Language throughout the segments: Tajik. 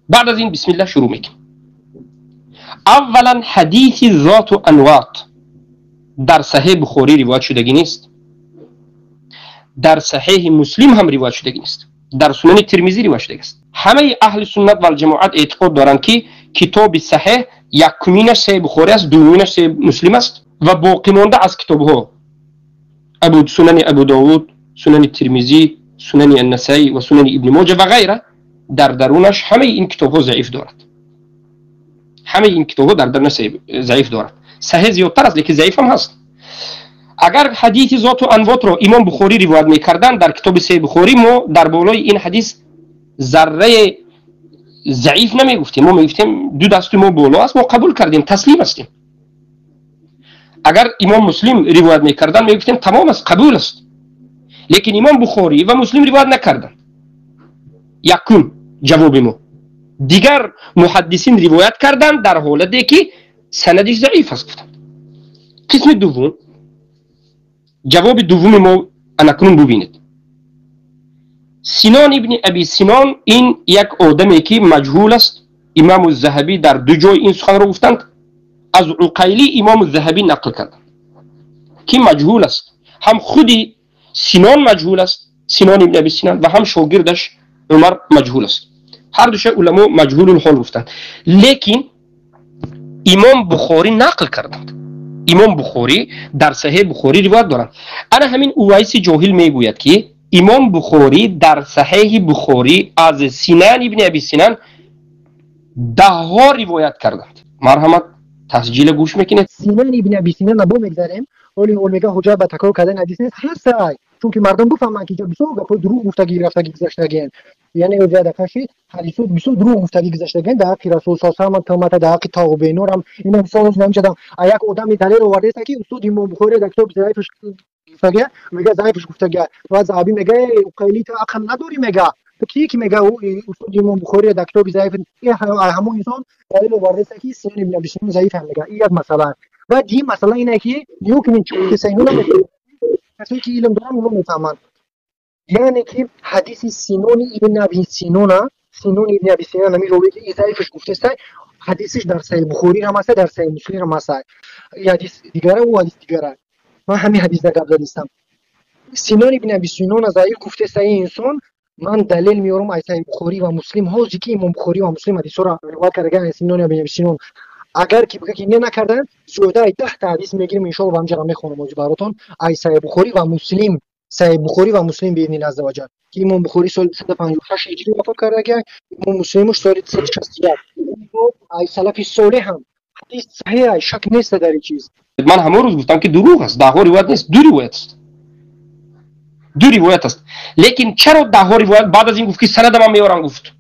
بعد از این بسم الله شروع میکنیم. اولا حدیث ذات و انواط در صحیح بخاری روایت شدگی نیست، در صحیح مسلم هم روایت شدگی نیست، در سنن ترمذی روایت شده است. همه اهل سنت و الجماعت اعتقاد دارند که کتاب صحیح یکمینش صحیح بخاری است، دومینش صحیح مسلم است و باقی مانده از کتابها ابو سنن ابو داود، سنن ترمذی، سنن النسائی و سنن ابن ماجه و غیره در درونش همه این کتابها ضعیف دارد. همه این کتابها در درونش ضعیف دارد. صحیح زیادتر است لیکن ضعیف هم هست. اگر حدیث ذات و انواط رو امام بخاری روایت میکردن در کتاب صحیح بخاری، ما در بالای این حدیث ذره ضعیف نمیگفتیم، ما میگفتیم دو دست ما بالا است، ما قبول کردیم، تسلیم هستیم. اگر امام مسلم روایت میکردن میگفتیم تمام است، قبول است. لیکن امام بخاری و مسلم روایت نکردند. یکم جواب ما. دیگر محدثین روایت کردند در حالتی که سندش ضعیف است گفتند. قسم دوم، جواب دوم ما انکنون ببینید. سینان ابن ابی سینان این یک آدمی که مجهول است. امام الذهبی در دو جای این سخن را گفتند. از عقیلی امام الذهبی نقل کردند که مجهول است. هم خودی سینان مجهول است، سینان ابن ابی سینان، و هم شاگردش عمر مجهول است. هر دوش علما مجهول الحال گفتند. لیکن امام بخاری نقل کردند. امام بخاری در صحیح بخاری روایت دارند. انا همین اویس جاهل میگوید که امام بخاری در صحیح بخاری از سینان ابن ابی سینان ده ها روایت کردند. مرحمت تسجیل گوش میکنید. سینان ابن ابی سینان با میگذاریم، ولی اون میگه حجت به تکرار کردن حدیث نیست. هست، چون که مردم بفهمن که بسیار گپ دروغ گفتگی رفتگی گذشتگی، یعنی حجت کشی حدیث بسیار دروغ گفتگی گذشتگی در حق رسول صلی الله علیه و آله، در حق تابعین هم اینا مثال نمی‌شدم. یک آدمی دلیل آورده است که استاد امام بخاری در کتاب ضعیفش گفتگی میگه، ضعیفش گفتگی و ذهبی میگه قیلی تو عقل نداری، میگه تو کی که میگه استاد امام بخاری در کتاب ضعیف، این همون انسان دلیل آورده است که سینان ابن ابی سینان ضعیف هم میگه. این یک مسئله. و دی مسئله اینه که نیو که چون سینون کسایی که علم دارن اونو میفهمن، یعنی که حدیث سینون ابن ابی سینون، سینون ابن ابی سینان همی روی که ضعیفش گفته است، حدیثش در صحیح بخاری هم هست، در صحیح مسلم هم هست. این حدیث دیگره و حدیث دیگره. من همین حدیث در گپ زدستم. سینون ابن ابی سینون ضعیف گفته است این انسان، من دلیل میارم از صحیح بخاری و مسلم، حوزی که امام بخاری و مسلم حدیث را روایت کرده سینون ابن ابی سینون، اگر که بگه که نه نکردن زیاده 10 تا حدیث میگیریم ان شاء الله همجا میخونم از براتون ای صحیح بخاری و مسلم، صحیح بخاری و مسلم باذن الله عز وجل که امام بخاری سال 156 هجری وفات کرده که امام مسلم سال 161. ای سلف صالح هم حدیث صحیح، شک نیست در این چیز. من همون روز گفتم که دروغ است، ده ها روایت نیست، دو روایت است، دو روایت است. لیکن چرا ده ها روایت؟ بعد از این گفت که سند من میارم، گفت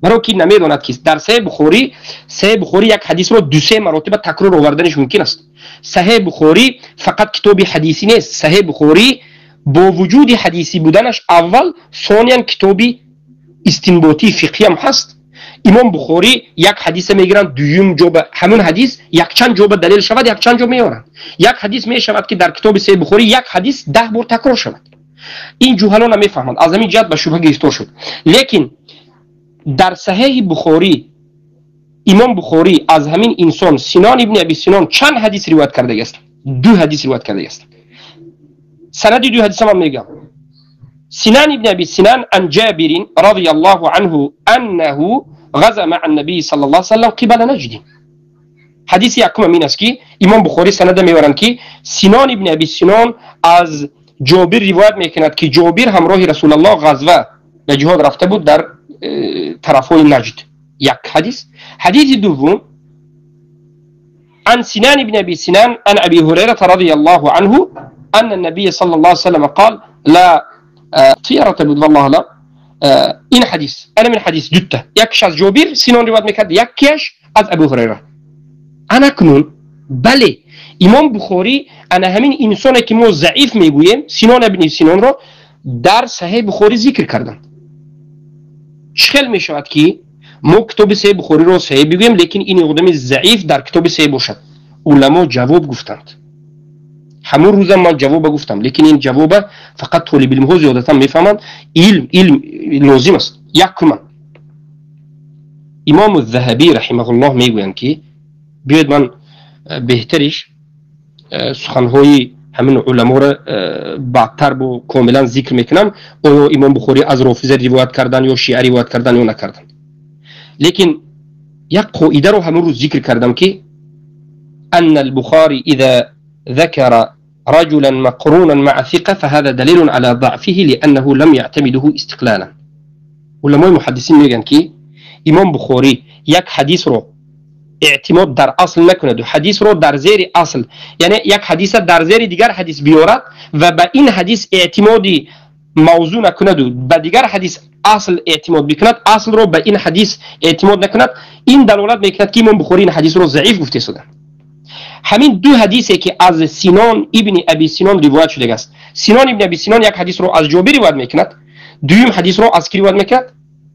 برای که نمیداند که در صحیح بخاری، صحیح بخاری یک حدیث رو دو سه مراتب تکرار آوردنش ممکن است. صحیح بخاری فقط کتاب حدیثی نیست، صحیح بخاری با وجود حدیثی بودنش اول، ثانیا کتاب استنباطی فقهی هم هست. امام بخاری یک حدیث میگیرن، دوم جا به همون حدیث یک چند جا به دلیل شود، یک چند جا میارن. یک حدیث میشود که در کتاب صحیح بخاری یک حدیث 10 بار تکرار شود. این جهلا نمیفهمند، از همین جهت به شبهه گرفتار شد. لیکن در صحیح بخاری امام بخاری از همین انسان سینان ابن ابی سینان چند حدیث روایت کرده است؟ دو حدیث روایت کرده است. سند دو حدیث من میگم. سینان ابن ابی سینان عن جابر رضی الله عنه انه غزا مع النبي صلى الله عليه وسلم قبل نجد. حدیث یکم این است که امام بخاری سند میورند که سینان ابن ابی سینان از جابر روایت میکند که جابر همراه رسول الله غزوه به جهاد رفته بود در طرفای نجد. یک حدیث. حدیث دوم عن سنان بن أبي سنان عن أبي هريرة رضي الله عنه أن النبي صلى الله عليه وسلم قال لا طيرة بود والله لا. این حدیث أنا من حدیث دوتا، یکش از جابر سنان روایت میکرد، یکیش از ابو هریره. انا کنون بله امام بخاری انا همین انسانه که ما ضعیف میگوییم سنان ابن سنان رو در صحیح بخاری ذکر کردن. چخل می شود که ما کتاب صحیح بخاری رو صحیح بگوییم لیکن این آدم ضعیف در کتاب صحیح باشد؟ علما جواب گفتند. همون روزم من جواب گفتم، لیکن این جواب فقط طالب علم ها زیادتا میفهمند. علم لازم است. یکم Имом Заҳабӣ раҳимаҳуллоҳ мегӯянд, ки биёед ман беҳтариш суханҳои ҳамин уламоро баъдтар бо комилан зикр мекунам, оё Имом Бухорӣ аз рофиза ривоят кардан ё шиа ривоят кардан ё накардан. Лекин як қоидаро ҳамон рӯз зикр кардам, ки أن البخاري إذا ذكر رجلا مقرونا مع ثقة فهذا دليل على ضعفه لأنه لم يعتمده استقلالا. علماء محدثین میگن که امام بخاری یک حدیث رو اعتماد در اصل نکند و حدیث رو در زیر اصل، یعنی یک حدیث در زیر دیگر حدیث بیارد و به این حدیث اعتمادی موضوع نکند و به دیگر حدیث اصل اعتماد بکند، اصل رو به این حدیث اعتماد نکند، این دلالت میکند که امام بخاری این حدیث رو ضعیف گفته شده. همین دو حدیثی که از سینان ابن ابی سینان روایت شده است، سینان ابن ابی سینان یک حدیث رو از جابر روایت میکند، دویم حدیث رو از کی روایت میکند؟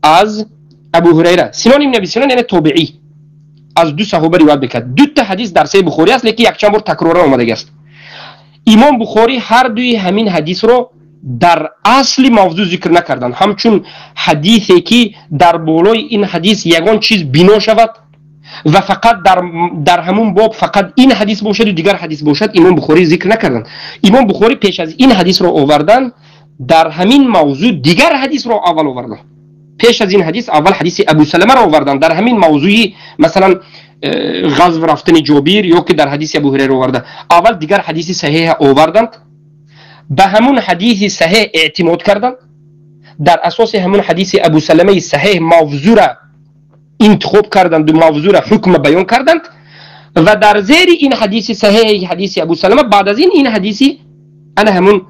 از ابو هریره. سینان ابن ابی سینان یعنی تابعی، از دو صحابه روایت میکند. دو تا حدیث در صحیح بخاری است، لیکن یک چند بار تکرار آمده است. امام بخاری هر دوی همین حدیث رو در اصل موضوع ذکر نکردند، همچون حدیثی که در بالای این حدیث یگان چیز بنا شود و فقط در همون باب فقط این حدیث باشد و دیگر حدیث باشد، امام بخاری ذکر نکردند. امام بخاری پیش از این حدیث رو آوردن، در همین موضوع دیگر حدیث رو اول آوردن. پیش از این حدیث اول حدیث ابو سلمه رو آوردن در همین موضوعی، مثلا غزو رفتن جابر یا که در حدیث ابو هریره آورده، اول دیگر حدیث صحیح آوردند، به همون حدیث صحیح اعتماد کردند، در اساس همون حدیث ابو سلمه صحیح موضوع را انتخاب کردند و موضوع را حکم بیان کردند و در زیر این حدیث صحیح حدیث ابو سلمه بعد از این حدیث انا همون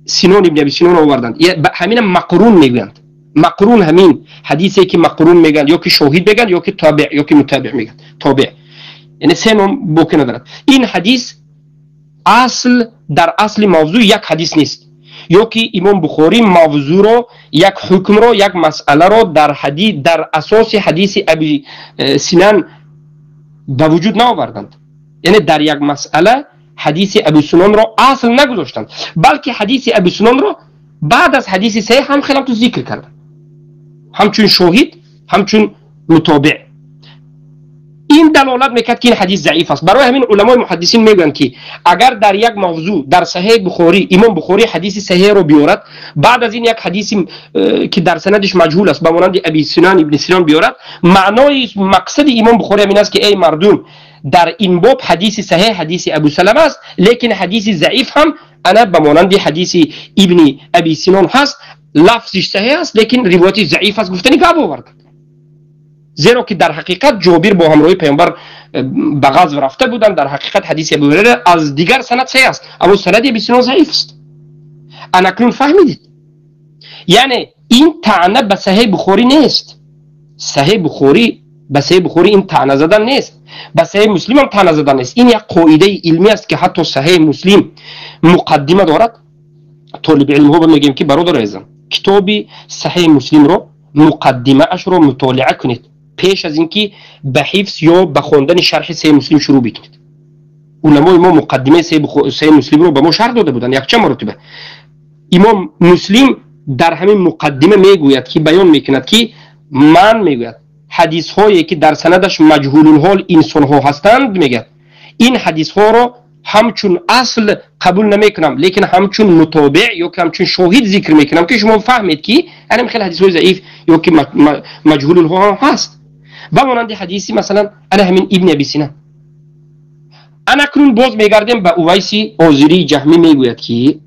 سینون ابن ابی سینون آوردند. همین مقرون میگویند، مقرون همین حدیثی که مقرون میگن یا که شاهد میگن یا که تابع یا که متابع میگن، تابع یعنی سه نوع بوکه ندارد. این حدیث اصل در اصل موضوع یک حدیث نیست، یا که امام بخاری موضوع رو، یک حکم رو، یک مسئله رو در حدیث در اساس حدیث ابی سینان به وجود نآوردند، یعنی در یک مسئله حدیث ابی سنان رو اصل نگذاشتند، بلکه حدیث ابی سنان رو بعد از حدیث صحیح هم خیلی تو ذکر کردند، همچون شاهد همچون متابع. این دلالت میکرد که این حدیث ضعیف است. برای همین علمای محدثین میگویند که اگر در یک موضوع در صحیح بخاری امام بخاری حدیث صحیح رو بیارد، بعد از این یک حدیث که در سندش مجهول است به مانند ابی سنان ابن سنان بیارد، معنای مقصد امام بخاری همین است که ای مردم در این باب حدیث صحیح حدیث ابو سلمه است، لیکن حدیث ضعیف هم انا به مانند حدیث ابن ابی سنان هست، لفظش صحیح است لیکن روایت ضعیف است، گفتنی گپ آورد. زیرا که در حقیقت جابر با همراهی پیامبر به غزو رفته بودند، در حقیقت حدیث ابو هریره از دیگر سند صحیح است، اما سند ابی سنان ضعیف است. اکنون فهمیدید، یعنی این طعنه به صحیح بخاری نیست، صحیح بخاری به صحیح بخاری این طعنه زدن نیست، به صحیح مسلم هم طعنه زدن نیست. این یک قاعده علمی است که حتی صحیح مسلم مقدمه دارد. طالب علم ها میگیم که برادر عزیزم کتاب صحیح مسلم رو مقدمه اش رو مطالعه کنید پیش از اینکه به حفظ یا به خواندن شرح صحیح مسلم شروع بکنید. علمای ما مقدمه صحیح مسلم رو به ما شرح داده بودن یک چند مرتبه. امام مسلم در همین مقدمه میگوید که بیان میکند که من میگوید حدیث هایی که در سندش مجهول الحال انسان ها هستند، میگه این حدیث ها رو همچون اصل قبول نمیکنم، لیکن همچون متابع یا که همچون شاهد ذکر میکنم که شما فهمید که انا خیلی حدیث های ضعیف یا که مجهول الحال هست. و مانند حدیثی مثلا انا همین ابن ابی سینا. انا اکنون باز میگردیم به اویسی آذری جهمی، میگوید که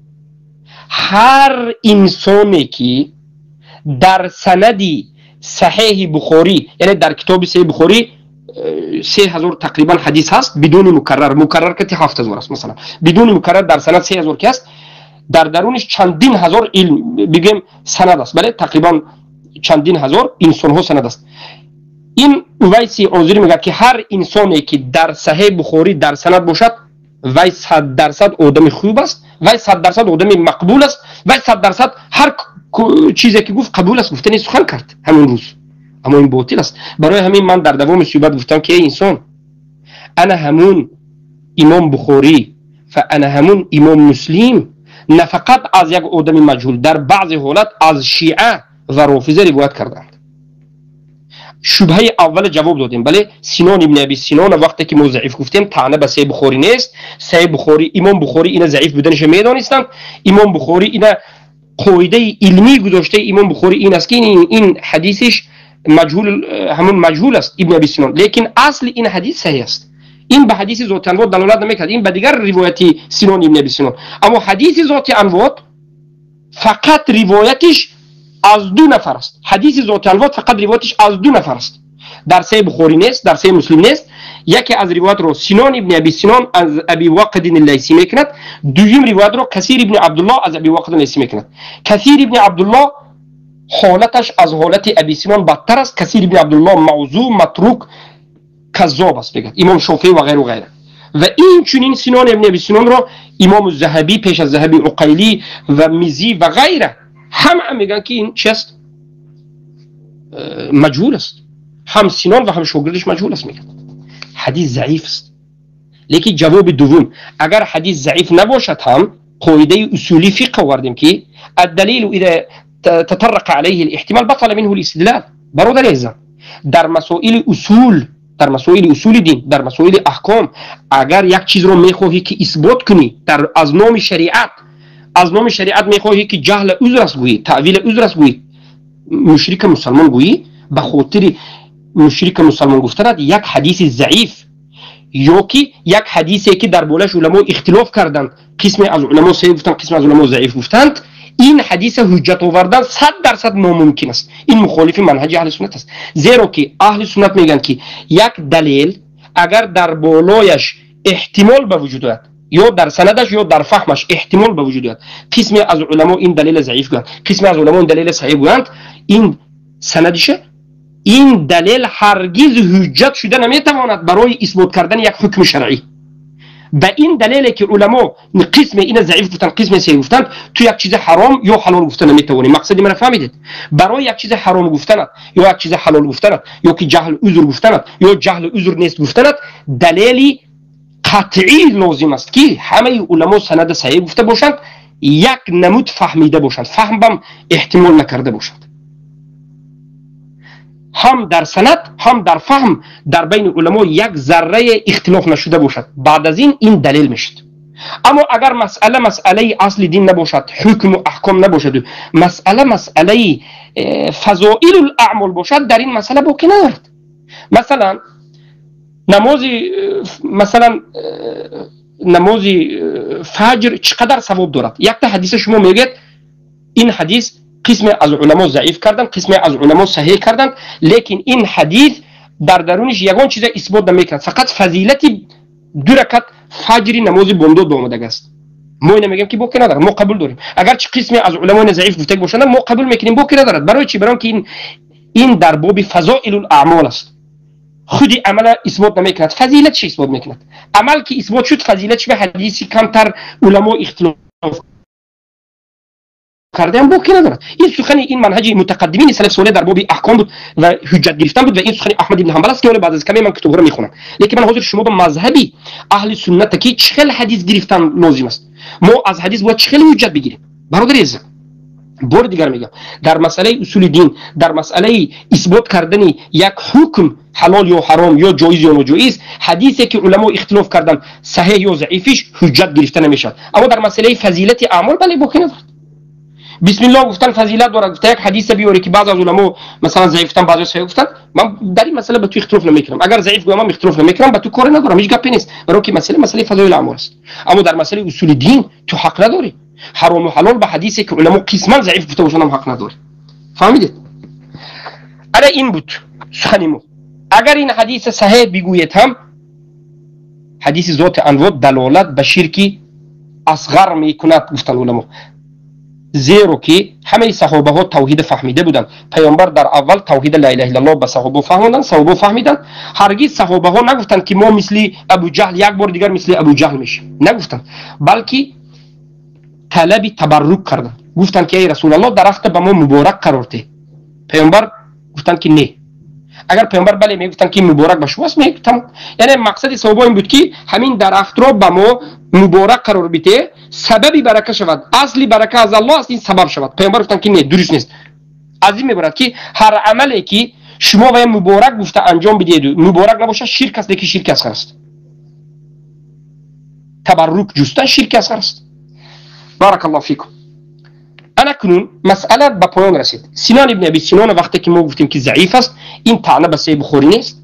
هر انسانی که در سندی صحیح بخاری، یعنی در کتاب صحیح بخاری 3000 تقریبا حدیث هست بدون مکرر، مکرر که 7000 است مثلا، بدون مکرر در سند 3000 که است، در درونش چندین هزار علم بگیم سند است، بله تقریبا چندین هزار انسان ها سند است. این اویسی آذری میگه که هر انسانی که در صحیح بخاری در سند باشد وی 100% آدم خوب است، وی 100% آدم مقبول است، وی 100% هر چیزی که گفت قبول است، گفتنی سخن کرد همون روز، اما این باطل است. برای همین من در دوام صحبت گفتم که ای انسان، انا همون امام بخاری و انا همون امام مسلم نه فقط از یک آدم مجهول، در بعض حالت از شیعه و رافضه روایت کردند. Шубҳаи аввала ҷавоб додем. Бале, Синон ибни Аби Синон вақте ки мо заиф гуфтем, таъна ба Саҳеҳи Бухорӣ нест. Саҳеҳи Бухорӣ, Имом Бухорӣ ина заиф буданашро медонистанд. Имом Бухорӣ ина қоидаи илмӣ гузоштаи Имом Бухорӣ ин аст ки ин ҳадисиш маҷҳул, ҳамон маҷҳул аст ибни Аби Синон, лекин асли ин ҳадис саҳеҳ аст. Ин ба ҳадиси зоти анвот далолат намекард, ин ба дигар ривояти Синон ибни Аби Синон. Аммо ҳадиси зоти анвот фақат ривоятиш аз ду нафар аст. Ҳадиси зоти анвот фақат ривоятиш аз ду нафар аст. Дар Саҳеҳи Бухорӣ нест, дар Саҳеҳи Муслим нест. Яке аз ривоятро Синон ибни Аби Синон аз Аби Вақидин Лайсӣ мекунад, дуюм ривоятро Касир ибни Абдуллоҳ аз Аби Вақидин Лайсӣ мекунад. Касир ибни Абдуллоҳ ҳолаташ аз ҳолати Аби Синон бадтар аст. Касир ибни Абдуллоҳ мавзӯъ, матрук, каззоб аст, мегӯяд Имом Шофеӣ ва ғайру ғайра. Ва инчунин Синон ибни Аби Синонро Имом Заҳабӣ, пеш аз Заҳабӣ Уқайлӣ ва Мизӣ ва ғайра ҳама мегӯянд ки ин чи аст? Маҷҳул аст. Ҳам Синон ва ҳам шогирдаш маҷҳул аст, мегӯяд. Ҳадис заиф аст. Лекин ҷавоби дуввум, агар ҳадис заиф набошад ҳам қоидаи усулӣ фиқҳ овардем ки الدليل إذا تطرق عليه الاحتمال بطل منه الاستدلال. برادر عزیزم، در مسائل اصول، در مسائل اصول دین، در مسائل احکام، اگر یک چیز رو میخواهی که اثبات کنی در از نام شریعت، از نام شریعت میخواهی که جهل عذر است گویی، تأویل عذر است گویی، مشرک مسلمان گویی، به خاطر مشرک مسلمان گفتند یک حدیث ضعیف یا که یک حدیثی که در بولش علما اختلاف کردند، قسم از علما صحیح گفتند، قسم از علما ضعیف گفتند، این حدیث حجت آوردن 100% ناممکن است. این مخالف منهج اهل سنت است. زیرا که اهل سنت میگن که یک دلیل اگر در بالایش احتمال به وجود آید، یا در سندش یا در فهمش احتمال به وجود آید، قسمی از علما این دلیل ضعیف گویند، قسمی از علما این دلیل صحیح گویند، این سندش، این دلیل هرگز حجت شده نمیتواند برای اثبات کردن یک حکم شرعی. به این دلیل که علما قسم این ضعیف گفتن، قسم صحیح گفتن، تو یک چیز حرام یا حلال گفتن نمیتوانی. مقصد من فهمیدید؟ برای یک چیز حرام گفتن یا یک چیز حلال گفتن یا که جهل عذر گفتن یا جهل عذر نیست گفتن، دلیلی قطعی لازم است که همه علما سند صحیح گفته باشند، یک نمود فهمیده باشند، فهم بم احتمال نکرده باشند، هم در سند هم در فهم در بین علما یک ذره اختلاف نشده باشد. بعد از این دلیل میشد. اما اگر مسئله مسئله اصل دین نباشد، حکم و احکام نباشد، مسئله مسئله فضائل الاعمال باشد، در این مسئله باقی ندارد. مثلا نماز، مثلا نماز فجر چقدر ثواب دارد؟ یک تا حدیث شما میگید این حدیث قسم از علما ضعیف کردند، قسم از علما صحیح کردند، لیکن این حدیث در درونش یگان چیز اثبات نمیکند، فقط فضیلت دو رکعت فجر نماز بامداد آمده است. ما اینو میگیم که باکی ندارد، ما قبول داریم. اگرچه قسم از علما ضعیف گفته باشند ما قبول میکنیم، باکی ندارد. برای چی؟ برای اینکه این در باب فضائل الاعمال است. خودی عمل اثبات نمیکند، فضیلتش اثبات میکند. عمل که اثبات شد، فضیلتش به حدیثی کمتر علما اختلاف کرده هم باکی ندارد. این سخن، این منهج متقدمین سلف صالح در باب احکام بود و حجت گرفتن بود و این سخن احمد بن حنبل است که بعد از کمی من کتاب رو میخونم. لیکن من حاضر شما به مذهبی اهل سنت که چخل حدیث گرفتن لازم است، ما از حدیث باید چخل حجت بگیریم. برادر عزیز، بار دیگر میگم، در مسئله اصول دین، در مسئله اثبات کردن یک حکم حلال یا حرام یا جایز یا ناجایز، حدیثی که علما اختلاف کردن صحیح یا ضعیفش حجت گرفته نمیشد. اما در مسئله فضیلت اعمال بله باکی ندارد. بسم الله گفتن فضیلت دارد، گفته یک حدیث بیاری که بعض از علما مثلا ضعیف گفتن، بعضی صحیح گفتن، من در این مسئله به تو اختلاف نمیکنم. اگر ضعیف گویم من اختلاف نمیکنم، به تو کار ندارم، هیچ گپی نیست، برای که مسئله فضایل اعمال است. اما در مسئله اصول دین تو حق نداری. حرام و حلال به حدیثی که علما قسما ضعیف گفته باشن هم حق نداری. فهمیدید؟ الا این بود سخن ما. اگر این حدیث صحیح بگوید هم، حدیث ذات انواد دلالت به شرک اصغر میکند گفتن علما، زیرا که همه صحابه ها توحید فهمیده بودند. پیامبر در اول توحید لا اله الا الله به صحابه فهموندند، صحابه فهمیدند. هرگز صحابه ها نگفتند که ما مثل ابو جهل یک بار دیگر مثل ابو جهل میشیم، نگفتند، بلکه طلب تبرک کردند. گفتند که ای رسول الله درخت به ما مبارک قرار ده. پیامبر گفتند که نه. اگر پیامبر بله میگفتند که مبارک به شما است، میگفتم. یعنی مقصد صحابه این بود که همین درخت را به ما مبارک قرار بده، سببی برکه شود، اصلی برکه از الله است، این سبب شود. پیامبر گفتند که نه، درست نیست. از این میبرد که هر عملی که Шумо вая муборак гуфта анҷом бидиҳед, муборак набошад, ширк аст, лекин ширки асғар аст. Табаррук ҷустан ширки асғар аст. Баракаллоҳу фикум. Ана кунун масъала ба поён расид. Синон ибн Аби Синон вақте ки мо гуфтем ки заиф аст, ин таъна ба Саҳеҳи Бухорӣ нест.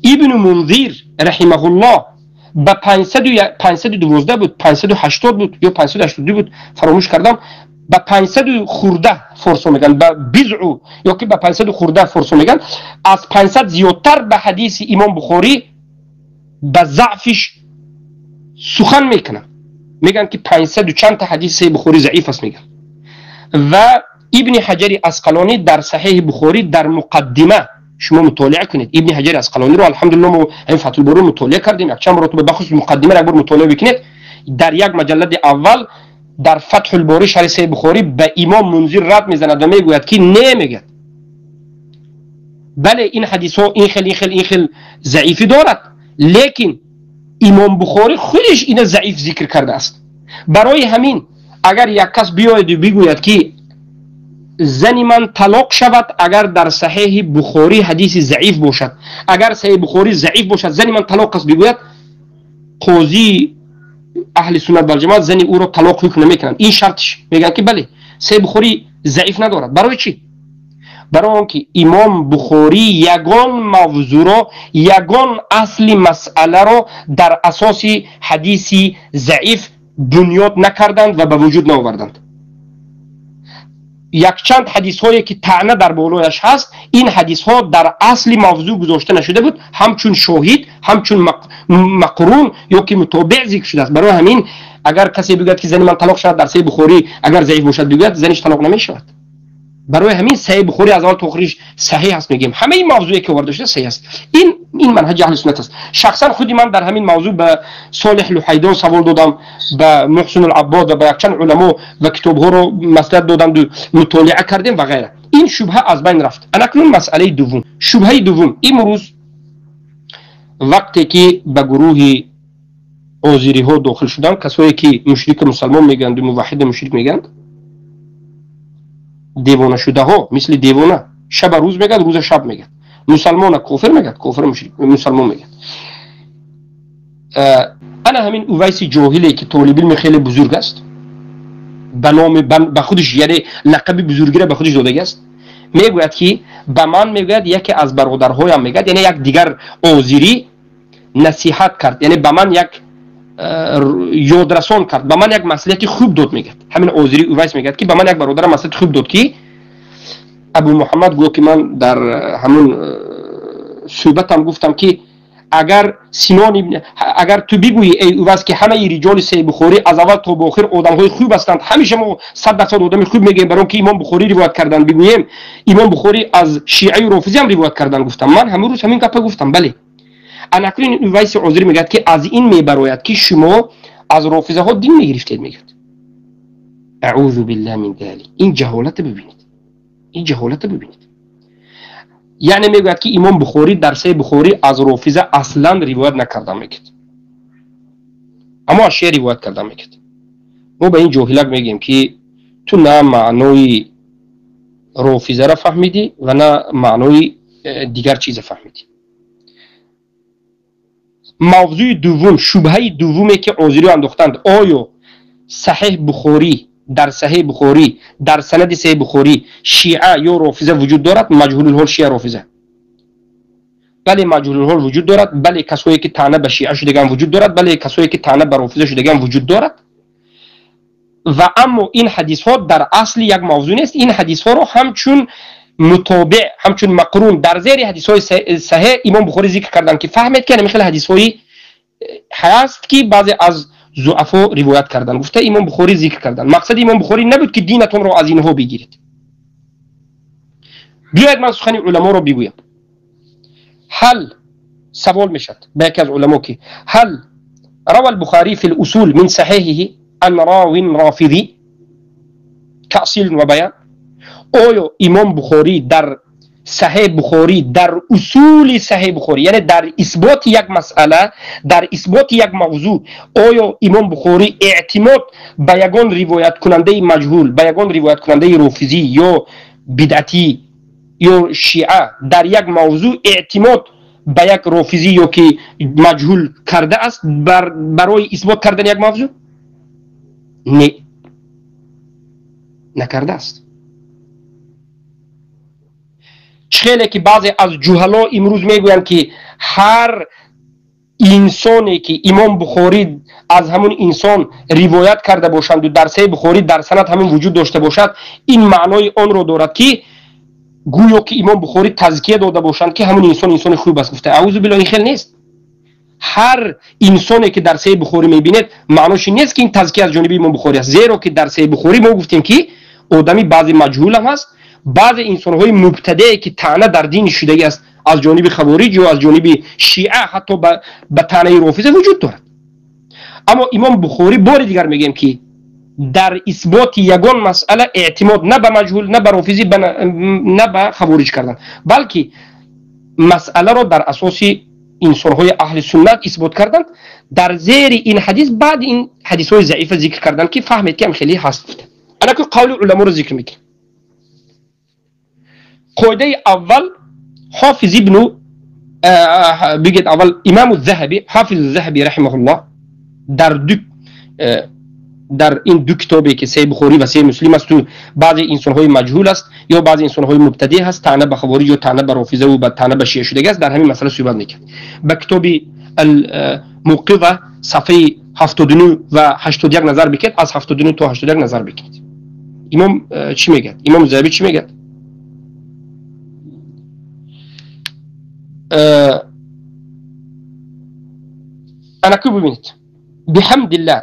Ибн Мунзир раҳимаҳуллоҳ ба 512 буд, 580 буд ё 582 буд, фаромӯш кардам, ба 500 хурда форсо мегӯянд, ба бизъу ё ки ба 500 хурда форсо мегӯянд, аз 500 зиёдтар ба ҳадиси имом Бухорӣ ба заъфиш сухан мекунанд. Мегӯянд ки 500 чанд та ҳадиси Саҳеҳи Бухорӣ заиф аст мегӯянд. Ва Ибни Ҳаҷари Асқалонӣ дар Саҳеҳи Бухорӣ дар муқаддима шумо мутолиа кунед. Ибни Ҳаҷари Асқалониро алҳамдулиллоҳ мо ҳамин Фатҳулборӣ мутолиа кардем, якчанд маротиба, бахусус муқаддимаро як бор мутолиа бикунед. Дар як маҷаллади аввал дар Фатҳулборӣ шарҳи Саҳеҳи Бухорӣ ба имом Мунзир рад мезанад ва мегӯяд ки не, мегӯяд, бале ин ҳадисҳо ин хел ин хел ин хел заифӣ дорад, лекин имом Бухорӣ худаш ина заиф зикр кардааст. Барои ҳамин агар як кас биёяду бигӯяд ки зани ман талоқ шавад, агар дар Саҳеҳи Бухорӣ ҳадиси заиф бошад, агар Саҳеҳи Бухорӣ заиф бошад, зани ман талоқ аст бигӯяд, қозии аҳли суннат валҷамоат зани ӯро талоқ ҳукм намекунанд. Ин шартиш мегӯянд ки бале, Саҳеҳи Бухорӣ заиф надорад. Барои чӣ? Барои он ки имом Бухорӣ ягон мавзӯъро, ягон асли масъаларо дар асоси ҳадиси заиф бунёд накарданд ва ба вуҷуд наоварданд. Якчанд ҳадисҳое ки таъна дар болояш ҳаст, ин ҳадисҳо дар асли мавзӯъ гузошта нашуда буд, ҳамчун шоҳид, ҳамчун мақрун ё ки мутобеъ зикр шудааст. Барои ҳамин агар касе бигӯяд ки зани ман талоқ шавад дар Саҳеҳи Бухорӣ, агар заиф бошад бигӯяд, заниш талоқ намешавад. Барои ҳамин Саҳеҳи Бухорӣ аз аввал то охириш саҳеҳ аст мегӯем. Ҳамаи мавзӯе ки оварда шуда саҳеҳ аст. Ин манҳаҷи аҳли суннат аст. Шахсан худи ман дар ҳамин мавзӯъ ба Солеҳ Луҳайдон савол додам, ба Муҳсин Алаббод ва ба якчанд уламо ва китобҳоро маслиҳат додам, мутолиа кардем ва ғайра. Ин шубҳа аз байн рафт. Анакнун масъалаи дуввум, шубҳаи дуввум. Имрӯз вақте ки ба гурӯҳи озириҳо дохил шуданд, касое ки мушрик мусалмон мегӯянд, муваҳҳид мушрик мегӯянд, девона шудаҳо мисли девона шаба рӯз мегӯяд, рӯза шаб мегӯяд, мусалмона кофир мегӯяд, кофир мушрик мусалмон мегӯяд. Ана ҳамин Увайси ҷоҳиле ки толибилми хеле бузург аст, ба номи ба худиш, яъне лақаби бузургиро ба худиш додагӣ аст, мегӯяд ки ба ман мегӯяд яке аз бародарҳоям мегӯяд, яъне як дигар озирӣ насиҳат кард, яъне ба ман як ёдрасон кард, ба ман як маслиҳати хуб дод мегӯяд. Ҳамин озири Увайс мегӯяд ки ба ман як бародарам маслиҳати хуб дод ки Абу Муҳаммад гӯё ки ман дар ҳамун суҳбатам гуфтам ки агар Синон ибн, агар ту бигӯӣ эй Увайс ки ҳамаи риҷоли Саҳеҳи Бухорӣ аз аввал то ба охир одамҳои хуб ҳастанд, ҳамеша мо 100% одами хуб мегӯем, барои он ки имом Бухорӣ ривоят карданд, бигӯем имом Бухорӣ аз шиаи рофизӣ ҳам ривоят карданд, гуфтам. Ман ҳамун рӯз ҳамин гапа гуфтам, бале. Анакнун Увайси озирӣ мегӯяд ки аз ин мебарояд ки шумо аз рофизаҳо дин мегирифтед, мегӯяд. Аузу биллаҳи мин залик. Ин ҷаҳолатро бибинед, ин ҷаҳолатро бибинед. Яъне мегӯяд ки имом Бухорӣ дар Саҳеҳи Бухорӣ аз рофиза аслан ривоят накарда мегӯяд, аммо аз шиа ривоят карда мегӯяд. Мо ба ин ҷоҳилак мегӯем ки ту на маънои рофизаро фаҳмидӣ ва на маънои дигар чиза фаҳмидӣ. Мавзӯи дуввум, шубҳаи дуввуме ки озириҳо андохтанд, оё Саҳеҳ Бухорӣ дар Саҳеҳи Бухорӣ дар санади Саҳеҳи Бухорӣ шиа ё рофиза вуҷуд дорад? Маҷҳулулҳол шиа рофиза. Бале, маҷҳулулҳол вуҷуд дорад. Бале, касое ки таъна ба шиа шудаган вуҷуд дорад. Бале, касое ки таъна ба рофиза шудаган вуҷуд дорад. Ва аммо ин ҳадисҳо дар асли як мавзӯъ нест. Ин ҳадисҳоро ҳамчун мутобеъ, ҳамчун мақрун дар зери ҳадисҳои саҳеҳ имом Бухорӣ зикр карданд ки фаҳмед ки ҳамин хел ҳадисҳои ҳаст ки баъзе аз зуафо ривоят карданд, гуфта имом Бухорӣ зикр карданд. Мақсади имом Бухорӣ набуд ки динатонро аз инҳо бигиред. Биёед ман сухани уламоро бигӯям. Ҳал савол мешавад ба яке аз уламо ки ҳал рава албухарӣ фи лусул мин саҳиҳиҳи ан равин рофидӣ таъсил ва баян? Оё имом Бухорӣ дар Саҳеҳ Бухорӣ дар усули Саҳеҳ Бухорӣ, яъне дар исботи як масъала, дар исботи як мавзӯъ, оё имом Бухорӣ эътимод ба ягон ривояткунандаи маҷҳул, ба ягон ривояткунандаи рофизӣ ё бидъатӣ ё шиа дар як мавзӯъ эътимод ба як рофизӣ ё ки маҷҳул карда аст барои исбот кардани як мавзӯъ? Не, накардааст. Хеле ки баъзе аз ҷуҳало имрӯз мегӯянд, ки ҳар инсоне ки имом Бухорӣ аз ҳамун инсон ривоят карда бошанду дар Саҳеҳи Бухорӣ дар санад ҳамун вуҷуд дошта бошад, ин маънои онро дорад, ки гӯё ки имом Бухорӣ тазкия дода бошанд, ки ҳамун инсон инсони хуб аст гуфта. Аузу биллоҳ, ин хел нест. Ҳар инсоне ки дар Саҳеҳи Бухорӣ мебинед, маънош ин нест, ки ин тазкия аз ҷониби имом Бухорӣ аст, зеро ки дар Саҳеҳи Бухорӣ мо гуфтем, ки одами баъзе маҷҳул ҳам ҳаст, баъзе инсонҳои мубтадее ки таъна дар дини шудагӣ аст аз ҷониби хавориҷ ё аз ҷониби шиа, ҳатто ба таънаи рофиза вуҷуд дорад. Аммо имом Бухорӣ, бори дигар мегӯем, ки дар исботи ягон масъала эътимод на ба маҷҳул, на ба рофизӣ, на ба хавориҷ кардан, балки масъаларо дар асоси инсонҳои аҳли суннат исбот карданд. Дар зери ин ҳадис баъди ин ҳадисҳои заифа зикр карданд, ки фаҳмед, ки ам хеле ҳаст. Анаку қавли уламоро зикр мекунем. Қоидаи аввал, ҳофиз ибну бигед, аввал имаму Заҳаби, ҳофизи Заҳаби раҳимаҳуллоҳ, дар ин ду китобе ки Саҳеҳи Бухорӣ ва Саҳеҳи Муслим асту баъзе инсонҳои маҷҳул аст ё баъзе инсонҳои мубтадӣ ҳаст, таъна ба хавориҷ ё таъна ба рофизаву ба таъна ба шиа шудагӣ аст, дар ҳамин масъала суҳбат мекард. Ба китоби Алмуқиза сафҳаи 79 ва 81 назар бикунед, аз 79 то 81 назар бикунед. Имом чӣ мегӯяд? Имом Заҳабӣ чӣ мегӯяд? Анаку бибинед. Биҳамдиллаҳ,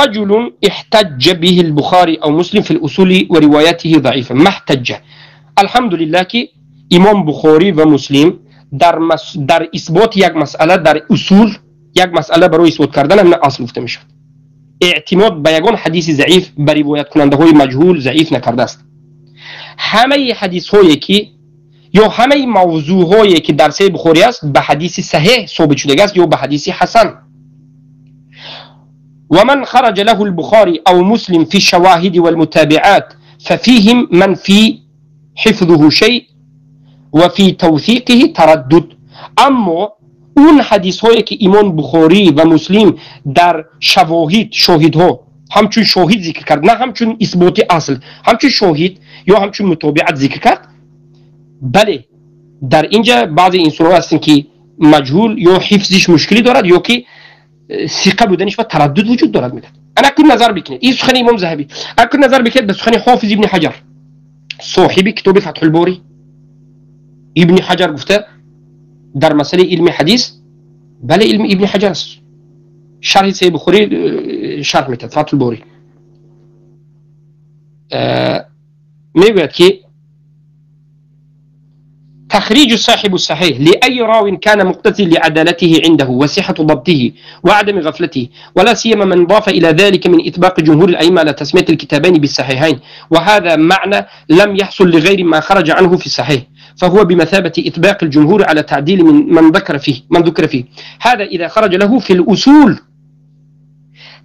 رجل احتج به البخاري أو مسلم في الأصول وروايته ضعيفة ما احتج. الحمد لله که امام بخاری و مسلم در اثبات یک مسئله در اصول، یک مسئله برای اثبات کردن هم اصل گفته میشد، اعتماد به یگان حدیث ضعیف بر روایت کننده های مجهول ضعیف نکرده است. همه حدیث هایی که یا همه موضوع هایی که در صحیح بخاری است به حدیث صحیح ثابت شده است یا به حدیث حسن. ومن خرج له البخاري أو مسلم في الشواهد والمتابعات ففيهم من في حفظه شيء وفي توثيقه تردد. اما اون حدیث هایی که ایمان بخاری و مسلم در شواهد، شاهدها همچون شاهد ذکر کرد، نه همچون اثبات اصل، همچون شاهد یا همچون متابعت ذکر کرد، بله در اینجا بعضی انسان ها هستن که مجهول یا حفظش مشکلی دارد یا که ثقه بودنش و تردد وجود دارد میگه. انا کن نظر بکنید این سخن امام ذهبی، اکن نظر بکنید به سخن حافظ ابن حجر صاحب کتاب فتح الباری. ابن حجر گفته در مسئله علم حدیث، بله علم ابن حجر است، شرح صحیح بخاری شرح میکرد فتح الباری، میگوید که تخريج صاحب الصحيح لأي راو كان مقتضي لعدالته عنده وصحة ضبطه وعدم غفلته، ولا سيما من ضاف إلى ذلك من إطباق جمهور الأئمة على تسمية الكتابين بالصحيحين، وهذا معنى لم يحصل لغير ما خرج عنه في الصحيح، فهو بمثابة إطباق الجمهور على تعديل من ذكر فيه، هذا إذا خرج له في الأصول.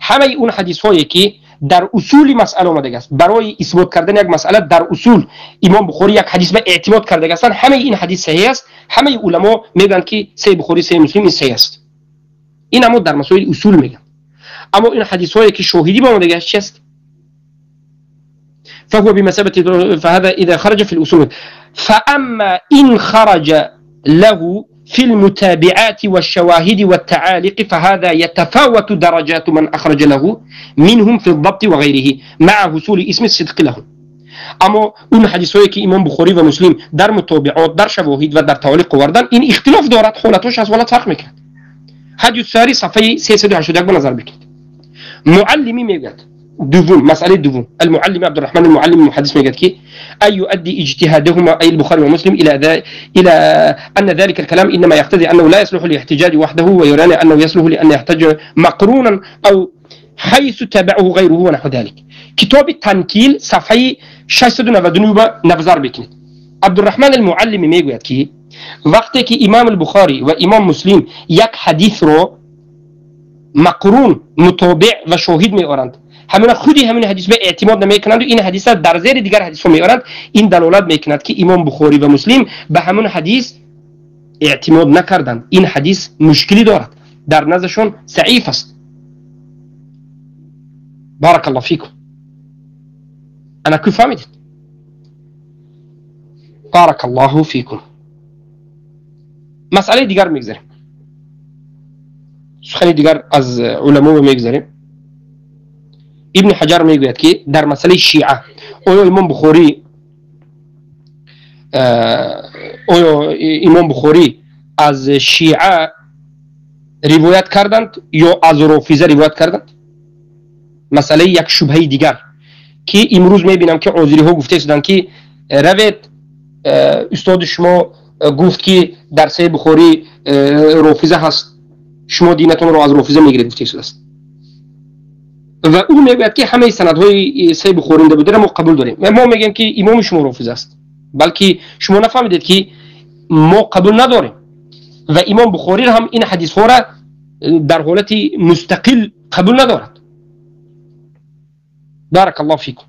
همه اون حدیث هایی که در اصول مسئله آمده است برای اثبات کردن یک مسئله در اصول امام بخاری یک حدیث به اعتماد کرده هستند، همه این حدیث صحیح است، همه علما میگن که صحیح بخاری صحیح مسلم این صحیح است، این اما در مسائل اصول میگن. اما این حدیث هایی که شاهدی با آمده است چی است؟ فهو بمثابة فهذا اذا خرج في الاصول. فاما ان خرج له في المتابعات والشواهد والتعاليق فهذا يتفاوت درجات من أخرج له منهم في الضبط وغيره مع حصول اسم الصدق له. اما اون حدیث هایی که امام بخاری و مسلم در متابعات، در شواهد و در تعالیق آوردن، این اختلاف دارد، حالتش از حالت فرق میکند. حدیث ساری صفحه 381 به نظر بکنید. معلمی میگوید دوم، مسألة دوم، المعلم عبد الرحمن المعلم المحدث میگه که أي يؤدي اجتهادهما أي البخاري ومسلم إلى أن ذلك الكلام إنما يقتضي أنه لا يصلح للاحتجاج وحده، ويراني أنه يصلح لأن يحتج مقرونا أو حيث تابعه غيره ونحو ذلك. کتاب تنکیل صفحه 699 نظر بکنید. عبدالرحمن المعلم میگوید که وقتی که امام البخاری و امام مسلم یک حدیث رو مقرون متابع و شاهد میآورند، ҳамина худи ҳамин ҳадис ба эътимод намекунанд, ин ҳадиса дар зери дигар ҳадисҳо меоранд. Ин далолат мекунад, ки имом Бухорӣ ва Муслим ба ҳамон ҳадис эътимод накарданд. Ин ҳадис мушкилӣ дорад, дар наздашон заиф аст. Барак Аллоҳ фикум. Ана ку фаҳмидед? Барак Аллоҳу фикум. Масъалаи дигар мегзарем, сухани дигар аз уламо мегзарем. Ибни Ҳаҷар мегӯяд, ки дар масъалаи шиа оё имом Бухорӣ аз шиа ривоят карданд ё аз рофиза ривоят карданд? Масъалаи як шубҳаи дигар, ки имрӯз мебинам, ки озириҳо гуфта истоданд, ки равед, устоди шумо гуфт, ки дар Саҳеҳи Бухорӣ рофиза ҳаст, шумо динатонро аз рофиза мегиред, гуфта истодааст. Ва ӯ мегӯяд, ки ҳамаи санадҳои Саҳеҳи Бухорӣ бударо мо қабул дорем. Мо мегӯем, ки имоми шумо рофиза аст, балки шумо нафаҳмидед, ки мо қабул надорем ва имом Бухорӣ ҳам ин ҳадисҳоро дар ҳолати мустақил қабул надорад. Барак Аллоҳ фикум.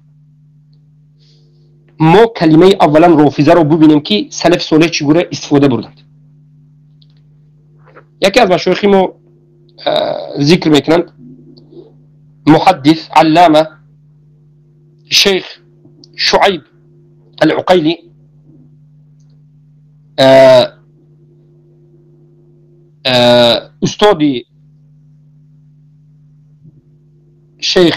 Мо калимаи аввалан рофизаро бубинем, ки салафи солеҳ чӣ гуна истифода бурданд. Яке аз машоихи мо зикр мекунанд, муҳаддис, аллама, шейх Шуайб Алуқайли, устоди шейх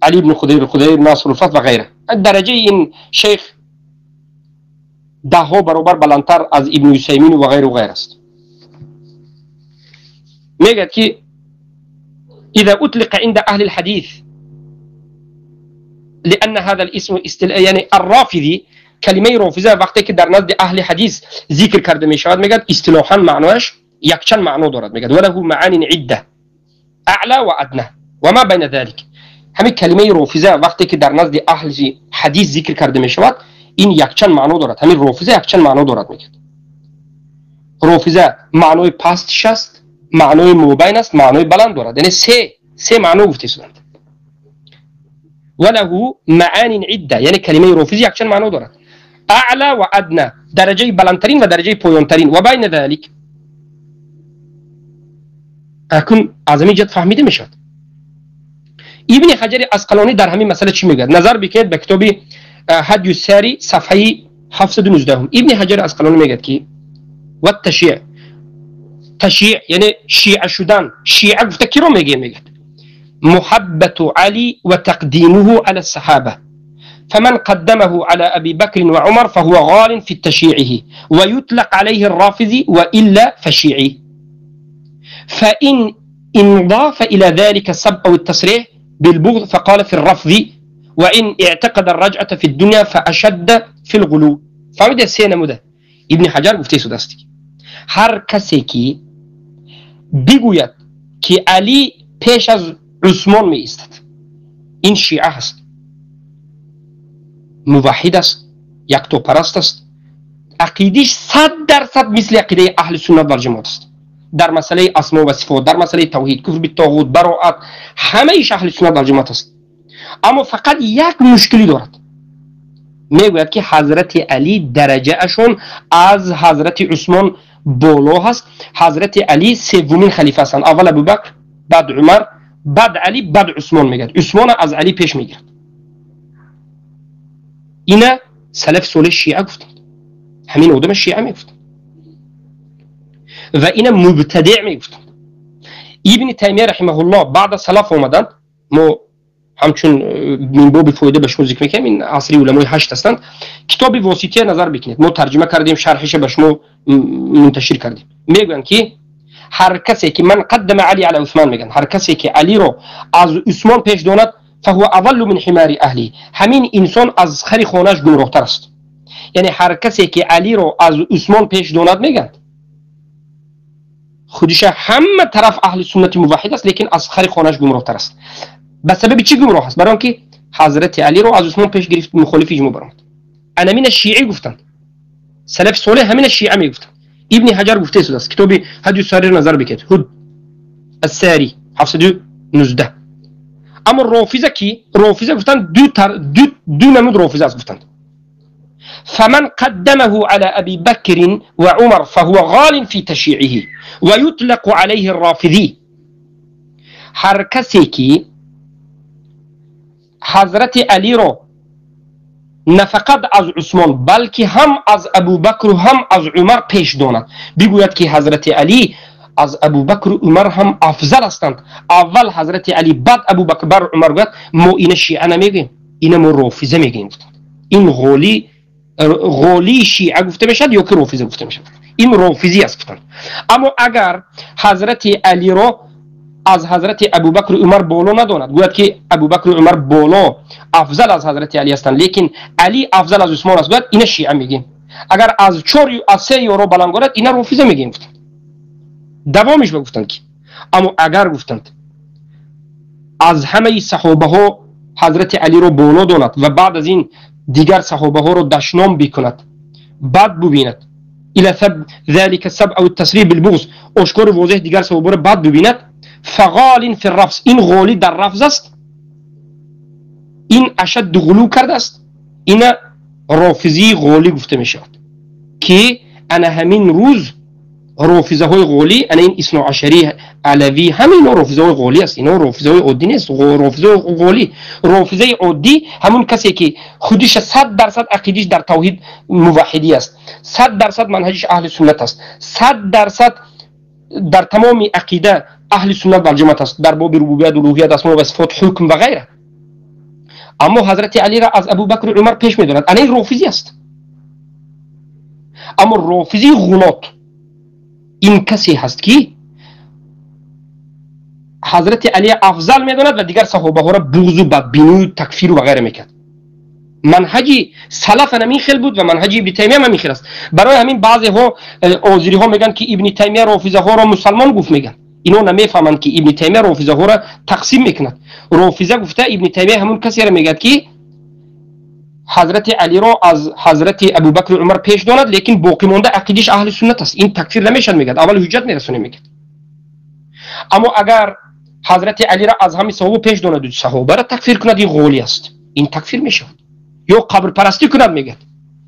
Али ибн Худайр, Худайр Наср Фат ва ғайра. Дараҷаи ин шейх даҳҳо баробар баландтар аз Ибн Усаймин ва ғайру ғайр аст. Мегӯяд, ки إذا أطلق عند أهل الحديث لأن هذا الاسم يعني الرافضي، کلمه رافضه وقتی که در نزد اهل حدیث ذکر کرده می شود، میگه اصطلاحا معناش یکچند معنا دارد. میگه وله معان عده اعلى و ادنى و ما بین ذلك. همین کلمه رافضه وقتی که در نزد اهل حدیث ذکر کرده می شود، این یکچند معنا دارد. همین رافضه یکچند معنا دارد. میگه رافضه معنای پستش است، معنای مبین است، معنای بلند دارد. یعنی سه معنا گفته شدند. وله معان عده، یعنی کلمه رافضه یکچند معنا دارد، اعلى و ادنى، درجه بلندترین و درجه پایینترین، و بین ذلك. اكون از همین جهت فهمیده میشد. ابن حجر عسقلانی در همین مسئله چی میگه؟ نظر بکنید به کتاب هدی الساری صفحه 719. ابن حجر عسقلانی میگه که و تشیع، تشیع یعنی شیعه شدن، شیعه گفته کی رو میگه؟ میگه محبت علی و تقدیمه علی الصحابه، فمن قدمه على أبي بكر وعمر فهو غال في تشييعه ويطلق عليه الرافضي وإلا فشيعي. فإن انضاف إلى ذلك السب أو التصريح بالبغض فقال في الرفض، وإن اعتقد الرجعة في الدنيا فأشد في الغلو. فهمید سه نموده. ابن حجر گفته سوداستی هر کسی که بگوید که علی پیش از عثمان می ایستد، این شیعه هست، موحد است، یکتاپرست است، عقیدش 100% مثل عقیده اهل سنت و جماعت است. در مسئله اسما و صفات، در مسئله توحید، کفر بالطاغوت، براءت، همه ایش اهل سنت و جماعت است. اما فقط یک مشکلی دارد، میگوید که حضرت علی درجه اشون از حضرت عثمان بالا هست. حضرت علی سومین خلیفه هستند، اول ابوبکر، بعد عمر، بعد علی، بعد عثمان. میگه عثمان از علی پیش میگیرد. اینا سلف صالح شیعه گفتند، همین آدم شیعه میگفتند و اینا مبتدع میگفتند. ابن تیمیه رحمه الله بعد سلف آمدند، ما همچون من باب فایده به شما ذکر میکنیم، این عصری علمای 8 هستند. کتاب واسطیه نظر بکنید، ما ترجمه کردیم، شرحش به شما منتشر کردیم. میگن که هر کسی که من قدم علی علی عثمان، میگن هر کسی که علی رو از عثمان پیش داند فهو اضل من حمار اهلی، همین انسان از خری خانهش گمراهتر است. یعنی هر کسی که علی رو از عثمان پیش داند، میگن خودش همه طرف اهل سنت موحد است، لیکن از خری خانهش گمراهتر است. به سبب چی گمراه است؟ برای اینکه حضرت علی رو از عثمان پیش گرفت، مخالف اجماع برآمد. انا شیعه گفتند، سلف صالح همین شیعه میگفتند. ابن حجر گفته است، کتاب هدی الساری نظر بکید، هد الساری 719. Аммо рофиза ки рофиза гуфтанд ду намуд рофиза аст гуфтанд. فمن قدمه على أبي بكر وعمر فهو غال في تشيعه ويطلق عليه الرافضي. هر کسی که حضرت علی رو نه فقط از عثمان بلکه هم از ابوبکر و هم از عمر پیش داند، بگوید که حضرت علی از ابوبکر و عمر هم افضل هستند، اول حضرت علی بعد ابوبکر بر عمر، گوید ما این شیعه نمیگیم، این ما رافضه میگیم. این غولی شیعه گفته میشد یا که رافضه گفته میشد، این رافضی است گفتند. اما اگر حضرت علی رو از حضرت ابوبکر و عمر بالا نداند، گوید که ابوبکر و عمر بالا افضل از حضرت علی هستند، لیکن علی افضل از عثمان است، گوید اینا شیعه میگیم. اگر از 4 از 3 یورو بلند گوید اینا رافضه میگیم گفتند. دوامش گفتند که اما اگر گفتند از همه صحابه ها حضرت علی رو بالا داند و بعد از این دیگر صحابه ها رو دشنام بکند، بد ببیند، الى ذلك السبع او التسریب بالبغض، اشکار واضح دیگر صحابه رو بد ببیند، فغال فی الرفض، این غالی در رفض است، این اشد غلو کرده است، این رافضی غالی گفته می شود که انا همین روز رافضه های غالی، انا این اثنا عشری علوی همین رافضه های غالی است، اینا رافضه های عادی نیست، رافضه غالی. رافضه عادی همون کسی که خودش 100% عقیدش در توحید موحدی است، 100% منهجش اهل سنت است، 100% در تمام عقیده اهل سنت و جماعت است، در باب ربوبیت، الوهیت، اسماء و صفات، حکم و غیره. اما حضرت علی را از ابوبکر و عمر پیش می‌دارد، انا این رافضی است. اما رافضی غلط این کسی هست که حضرت علی افضل می‌داند و دیگر صحابه ها را بغض و بدبینی و تکفیر و غیره میکرد. منهج سلف همین خیل بود و منهج ابن تیمیه هم همین خیل است. برای همین بعضی ها آذری ها میگن که ابن تیمیه رافضه ها را مسلمان گفت، میگن اینا نمیفهمند که ابن تیمیه رافضه ها را تقسیم میکند. رافضه گفته ابن تیمیه همون کسی را میگه که حضرت علی را از حضرت ابوبکر و عمر پیش داند، لیکن باقی مانده عقیدش اهل سنت است، این تکفیر نمیشن میگه، اول حجت میرسونه میگه. اما اگر حضرت علی را از همه صحابه پیش داند و صحابه را تکفیر کند، این غولی است، این تکفیر میشود. یا قبر پرستی کند میگه،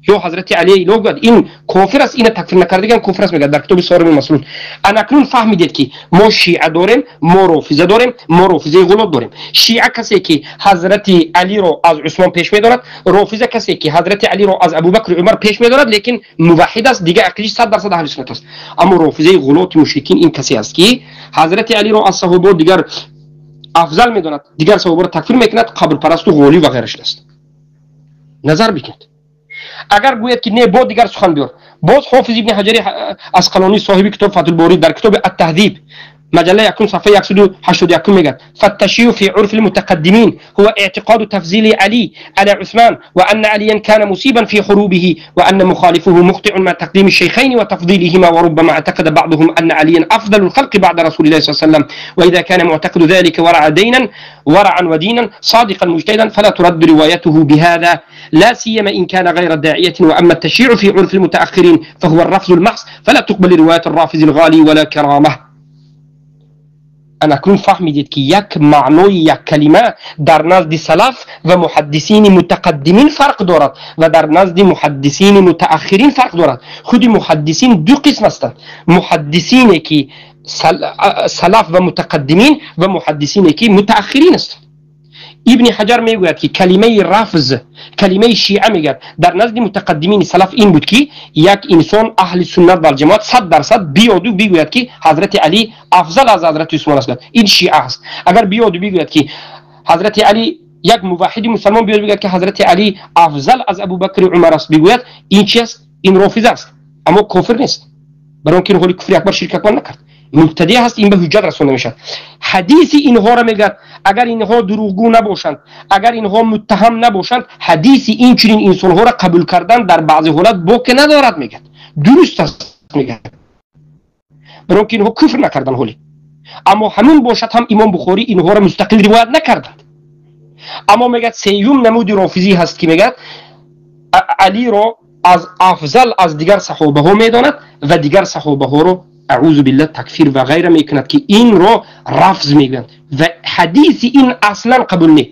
یا حضرت علی لو گفت این کافر است، این تکفیر نکردگان کافر است میگه در کتاب صارم المسلول. انا اکنون فهمیدید که ما شیعه داریم، ما رافضه داریم، ما رافضه غلط داریم. شیعه کسی که حضرت علی رو از عثمان پیش میدارد، رافضه کسی که حضرت علی رو از ابوبکر و عمر پیش میدارد، لیکن موحد است، دیگه عقیدش 100% اهل سنت است. اما رافضه غلط مشرکین این کسی است که حضرت علی رو از صحابه دیگر افضل میداند، دیگر صحابه را تکفیر میکند، قبر پرست و غولی و غیرش است. نظر بکنید. اگر گوید که نه با دیگر سخن بیار، باز حافظ ابن حجر عسقلانی صاحب کتاب فتح الباری در کتاب التهذیب مجله 1 صفحه 181 میگه فالتشیع في عرف المتقدمين هو اعتقاد تفضيل علي على عثمان وأن عليا كان مصيبا في حروبه وأن مخالفه مخطئ مع تقديم الشيخين وتفضيلهما وربما اعتقد بعضهم أن عليا أفضل الخلق بعد رسول الله صلى الله عليه وسلم وإذا كان معتقد ذلك ورعا ودينا صادقا مجتهدا فلا ترد روايته بهذا لا سيما إن كان غير داعية. وأما التشيع في عرف المتأخرين فهو الرفض المحض فلا تقبل رواية الرافض الغالي ولا كرامة. اکنون فهمیدید که یک معنای یک کلمه در نزد سلف و محدثین متقدمین فرق دارد و در نزد محدثین متأخرین فرق دارد. خود محدثین دو قسم هستند، محدثینی که سلف و متقدمین و محدثینی که متأخرین هستند. ابن حجر میگوید که کلمه رفض، کلمه شیعه میگوید در نزد متقدمین سلف این بود که یک انسان اهل سنت و جماعت 100% بیاد و بگوید که حضرت علی افضل از حضرت عثمان است، این شیعه است. اگر بیاد و بگوید که حضرت علی، یک موحد مسلمان بیاد بگوید که حضرت علی افضل از ابوبکر و عمر است، بگوید این چی است؟ این رافضه است، اما کافر نیست، برای اینکه این کفر اکبر شرک اکبر نکرد، مبتدی هست، این به حجت رسونده میشد. حدیث اینها را میگه اگر اینها دروغگو نباشند، اگر اینها متهم نباشند، حدیث این چنین انسانها را قبول کردن در بعضی حالات باک ندارد، میگه درست است، میگه برای اینکه اینها کفر نکردن حالی. اما همون باشد هم امام بخاری اینها را مستقل روایت نکردند. اما میگه سیوم نمود رافضی هست که میگه علی را از افضل از دیگر صحابه ها میداند و دیگر صحابه ها را اعوذ بالله تکفیر و غیره میکند که این را رفض میگویند و حدیث این اصلا قبول نیست.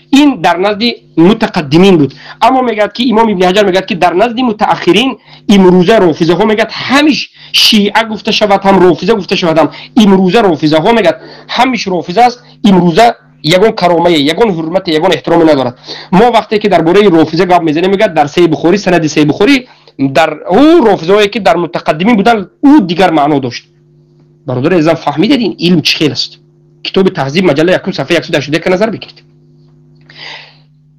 این در نزد متقدمین بود. اما میگد که امام ابن حجر میگد که در نزد متأخرین امروزه رافضه ها میگد همیش شیعه گفته شود هم رافضه گفته شود هم امروزه رافضه ها میگد همیش رافضه است. امروزه یگان کرامه، یگان حرمت، یگان احترام ندارد. ما وقتی که درباره رافضه گپ میزنیم میگد در صحیح بخاری، سند صحیح بخاری در او رافضه هایی که در متقدمین بودن او دیگر معنا داشت. برادر عزیزم فهمیدید این علم چه خیل است؟ کتاب تهذیب مجله یکم صفحه 181 نظر بکنید.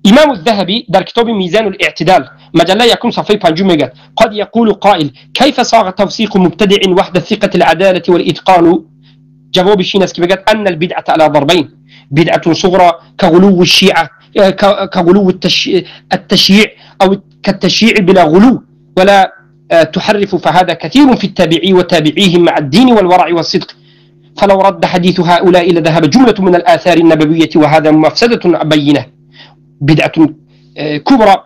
امام الذهبي در كتاب ميزان الاعتدال مجلة يكون صفحة 5 میگه قد يقول قائل كيف صاغ توثيق مبتدع وحده ثقة العدالة والإتقان. جواب این است که میگه أن البدعة على ضربين، بدعة صغرى كغلو الشيعة كغلو التشييع أو كالتشييع بلا غلو ولا تحرف، فهذا كثير في التابعي وتابعيهم مع الدين والورع والصدق، فلو رد حديث هؤلاء لذهب جملة من الآثار النبوية وهذا مفسدة بينة. بدعة كبرى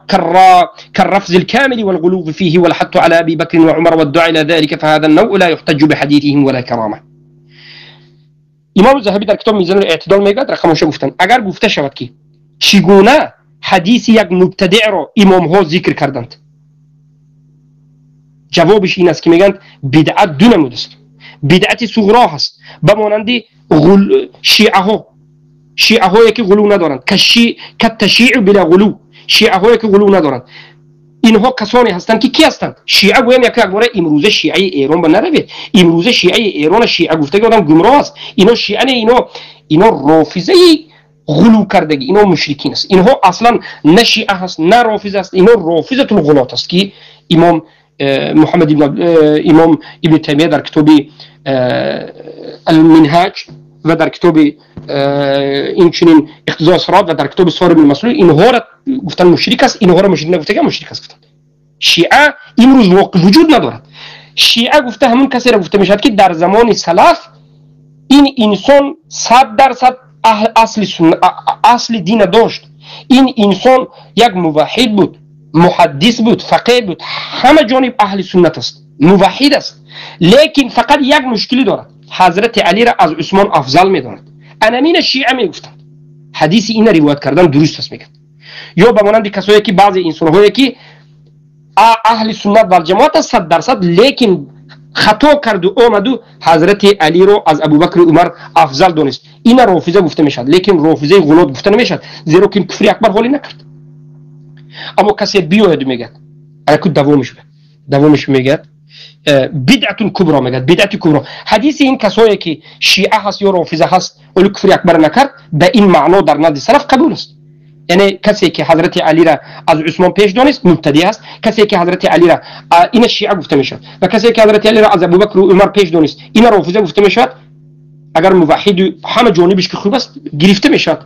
كالرفض الكامل والغلو فيه والحث على أبي بكر وعمر والدعاء إلى ذلك، فهذا النوع لا يحتج بحديثهم ولا كرامة. امام الذهبی در کتاب میزان الاعتدال میگه رقمش گفتن اگر گفته شود که چگونه حدیث یک مبتدع را امام ها ذکر کردند، جوابش این است که میگن بدعت دو نمود است. بدعت صغرا هست به مانند شیعه ها، شیعه هایی که غلو ندارند، کالتشیع بلا غلو، شیعه هایی که غلو ندارند. اینها کسانی هستند که کی هستند؟ شیعه گویم یک باره امروزه شیعه ایران به نروید، امروزه شیعه ایران شیعه گفته آدم گمراه است. اینا شیعه نه، اینا رافضه غلو کردگی، اینا مشرکین است. اینها اصلا نه شیعه هست نه رافضه است، اینا رافضه الغلات است که امام محمد امام ابن تیمیه در کتاب المنهاج و در کتاب این چنین اقتضاء صراط و در کتاب صارم المسلول اینها را گفتن مشرک است، اینها را مشرک نگفته که مشرک است گفتن. شیعه امروز وجود ندارد. شیعه گفته همون کسی را گفته میشد که در زمان سلف این انسان 100% اصل دین داشت، این انسان یک موحد بود، محدث بود، فقیه بود، همه جانب اهل سنت است، موحد است، لیکن فقط یک مشکلی دارد، حضرت علی را از عثمان افضل میداند. انمین شیعه میگفتند. حدیث این روایت کردن درست است میگن. یا به مانند کسایی که بعضی انسان‌هایی که اهل سنت و جماعت است 100%، لیکن خطا کرد و آمد و حضرت علی رو از ابوبکر و عمر افضل دانست. این رافضه گفته میشد، لیکن رافضه غلط گفته نمیشد، زیرا که کفر اکبر حالی نکرد. اما کسی بیاید میگه اگه دوامش میگه بدعت کبرا، میگه بدعت کبرا. حدیث این کسایی که شیعه هست یا رافضه هست ولی کفر اکبر نکرد به این معنا در نزد سلف قبول است. یعنی کسی که حضرت علی را از عثمان پیش دانست مبتدی است، کسی که حضرت علی را این شیعه گفته میشد و کسی که حضرت علی را از ابوبکر و عمر پیش دانست این رافضه گفته میشد. اگر موحد همه جانبش که خوب است گرفته میشد.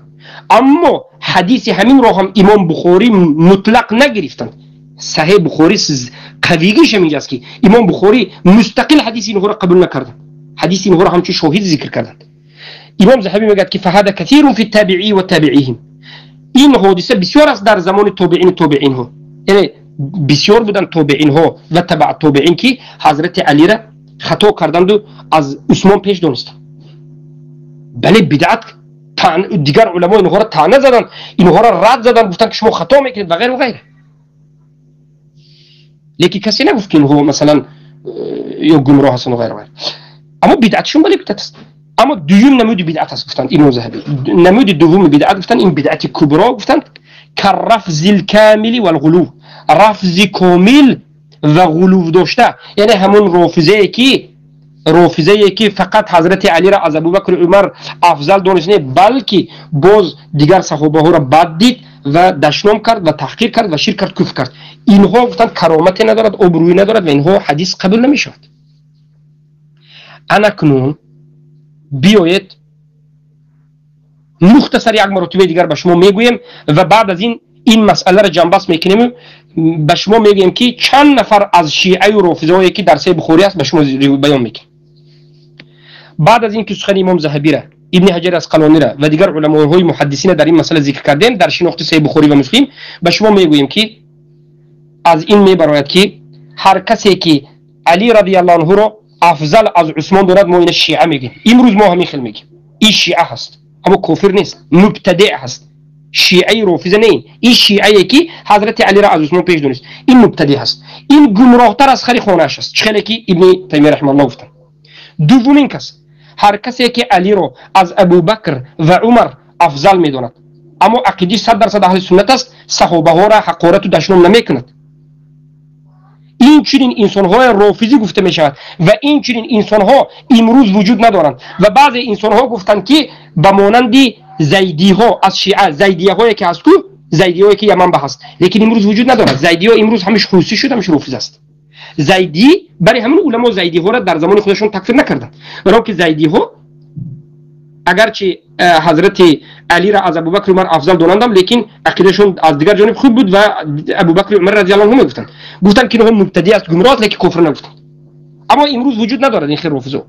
اما حدیث همین را هم امام بخاری مطلق نگرفتند. صحیح بخاری قویگیش اینجاست که امام بخاری مستقل حدیث اینها را قبول نکردند، حدیث اینها را همچون شاهد ذکر کردند. امام ذهبی میگه که فهذا كثير في التابعی و تابعیهم، این حادثه بسیار است در زمان تابعین تابعین ها، یعنی بسیار بودن تابعین ها و تبع تابعین که حضرت علی را خطا کردند و از عثمان پیش دانستند. بله بدعت دیگر علما اینها را طعنه زدند، اینها را رد زدند، گفتند که شما خطا میکنید و غیره و غیره. لیکن کسی نگفت که اینها مثلا یا گمراه هستند و غیره و غیره. اما بدعتشون بله بدعت است. اما دوم نمود بدعت است گفتند امام ذهبی. نمود دوم بدعت گفتند این بدعت کبرا گفتند كالرفض الكامل والغلو، رفض کامل و غلو داشته، یعنی همون رافضه که فقط حضرت علی را از ابوبکر و عمر افضل دانست نه، بلکه باز دیگر صحابه ها را بد دید و دشنام کرد و تحقیر کرد و شرک کرد، کفر کرد. اینها گفتند کرامت ندارد، آبرویی ندارد و اینها حدیث قبول نمی شود. اکنون بیایید مختصر یک مرتبه دیگر به شما میگویم و بعد از این مسئله را جنباز میکنیم. به شما میگویم که چند نفر از شیعه و رافضه هایی که در صحیح بخاری است به شما بیان میکنیم. بعد از اینکه سخن امام ذهبی را، ابن حجر عسقلانی را و دیگر علمای محدثین در این مسئله ذکر کردیم در شناخت صحیح بخاری و مسلم، به شما میگوییم که از این میبراید که هر کسی که علی رضی الله عنه را афзал аз Усмон дорад, мо ина шиа мегӯем. Имрӯз мо ҳамин хел мегӯем. Ин шиа ҳаст, аммо кофир нест, мубтадеъ ҳаст. Шиаи рофиза не, ин шиае ки ҳазрати Алиро аз Усмон пеш донист, ин мубтадеъ ҳаст. Ин гумроҳтар аз хари хонааш аст, чӣ хеле ки Ибни Таймия раҳимаҳуллоҳ гуфтанд. Дуввумин кас, ҳар касе ки Алиро аз Абубакр ва Умар афзал медонад, аммо ақидаи 100% аҳли суннат аст, саҳобаҳоро ҳақорату дашном намекунад. Ин чунин инсонҳои рофизӣ гуфта мешавад ва ин чунин инсонҳо имрӯз вуҷуд надоранд. Ва баъзе инсонҳо гуфтанд ки ба монанди зайдиҳо аз шиа, зайдияҳое ки ҳаст ку, зайдиҳое ки Яман ба ҳаст, лекин имрӯз вуҷуд надорад. Зайдиҳо имрӯз ҳамиш ҳусӣ шуд, ҳамиш рофиз аст. Зайдӣ барои ҳамин уламо зайдиҳоро дар замони худашон такфир накарданд, барои ки зайдиҳо агарчи ҳазрати Алиро аз Абубакр Умар афзал донандам, лекин ақидашон аз дигар ҷониб хуб буд ва Абубакр Умар разияллоҳу анҳу мегуфтанд. Гуфтанд ки инҳо мубтадӣ аст, гумроҳ аст, лекин кофир нагуфтанд. Аммо имрӯз вуҷуд надорад ин хел рофизо.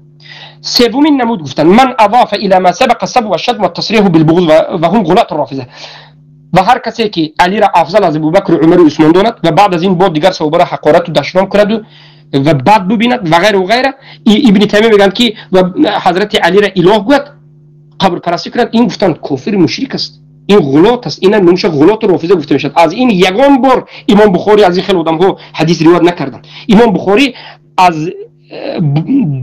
Севумин намуд гуфтанд: ман азафа ила ма сабақа саб ва шатм ва тасриҳу билбуғз ва ҳум ғулату рофиза. Ва ҳар касе ки Алиро афзал аз Абубакр Умару Усмон донад ва баъд аз ин бо дигар саҳобаро ҳақорату дашном кунаду ва бад бубинад ва ғайра ва ғайра, Ибни Таймия мегӯянд ки ва ҳазрати Алиро илоҳ гӯяд, қабрпарастӣ кунад, ин гуфтанд кофир мушрик аст, ин ғулот аст, ина номша ғулоту рофиза гуфта мешавад. Аз ин ягон бор Имом Бухорӣ аз ин хел одамҳо ҳадис ривоят накарданд. Имом Бухорӣ аз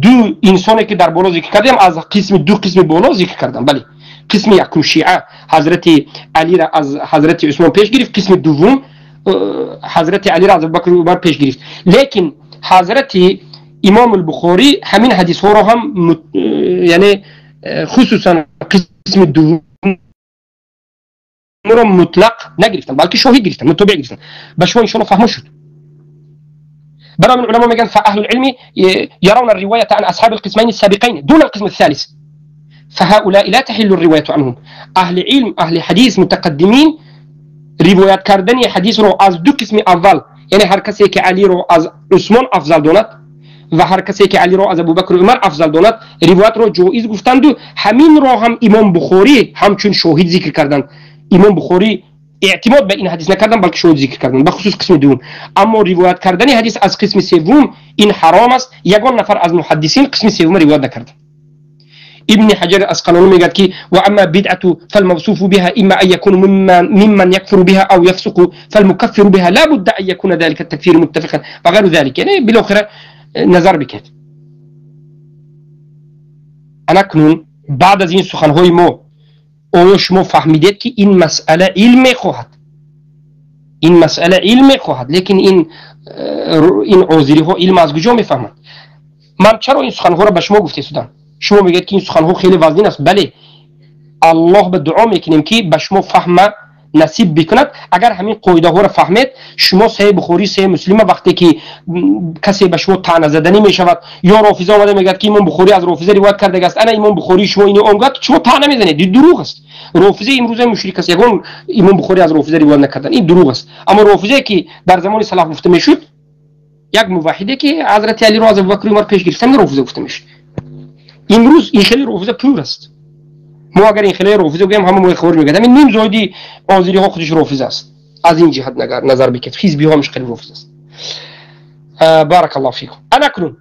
ду инсоне ки дар боло зикр кардем, аз қисми ду қисми боло зикр кардам. Бале, қисми якум шиа ҳазрати Алиро аз ҳазрати Усмон пеш гирифт, қисми дуввум ҳазрати Алиро аз Абубакр Умар пеш гирифт. Лекин ҳазрати Имом Бухорӣ ҳамин ҳадисҳоро ҳам, яъне хусусан қисми дуввумро мутлақ нагирифтанд, балки шоҳид гирифтанд, мутобиъ гирифтанд. Ба шумо иншоалло фаҳмо шуд. برای من العلماء میگن فأهل العلم يرون الرواية عن أصحاب القسمين السابقين دون القسم الثالث، فهؤلاء لا تحل الرواية عنهم. أهل علم، أهل حديث متقدمين روایت کردن حدیث رو از دو قسم اول، یعنی هر کسی که علی رو از عثمان افضل داند و هر کسی که علی رو از ابوبکر عمر افضل داند، روایت رو جایز گفتند و همین رو هم امام بخاری همچون شاهد ذکر کردند. امام بخاری اعتماد به این حدیث نکردن، بلکه شاهد ذکر کردن به خصوص قسم دوم. اما روایت کردن حدیث از قسم سوم این حرام است. یگان نفر از محدثین قسم سوم روایت نکردند. ابن حجر العسقلاني میگه که و اما بدعة فالموصوف بها اما ان يكون ممن يكفر بها او يفسق، فالمكفر بها لا بد ان يكون ذلك التكفير متفقا وغير ذلك. یعنی بالاخره نظر بکرد. اکنون بعد از این سخنهای ما آیا شما فهمیدید که این مسئله علم میخواهد؟ این مسئله علم میخواهد، لیکن این عذری ها علم از کجا میفهمند؟ من چرا این سخنها را به شما گفته شدم؟ شما میگید که این سخنها خیلی وزنین است. بله، الله به دعا میکنیم که به شما فهم نصیب بکند. اگر همین قاعده ها را فهمید، شما صحیح بخاری، صحیح مسلم، وقتی که کسی به شما طعنه زدنی میشود یا رافضه آمده میگه که امام بخاری از رافضه روایت کرده است، انا امام بخاری شما اینو آنگاه شما طعنه میزنید، دروغ است. رافضه امروز مشرک است، یگان امام بخاری از رافضه روایت نکردن، این دروغ است. اما رافضه که در زمان سلف گفته میشد، یک موحده که حضرت علی را از ابوبکر عمر پیش گرفتن، رافضه گفته میشد. امروز این خیلی رافضه پور است. ما اگر این خیلی رافضه بگیم همه ما خبر میگه. همین نیم زایدی آذری ها خودش رافضه است. از این جهت نظر بکرد حزبی ها همش خیلی رافضه است. بارک الله فیکم. اکنون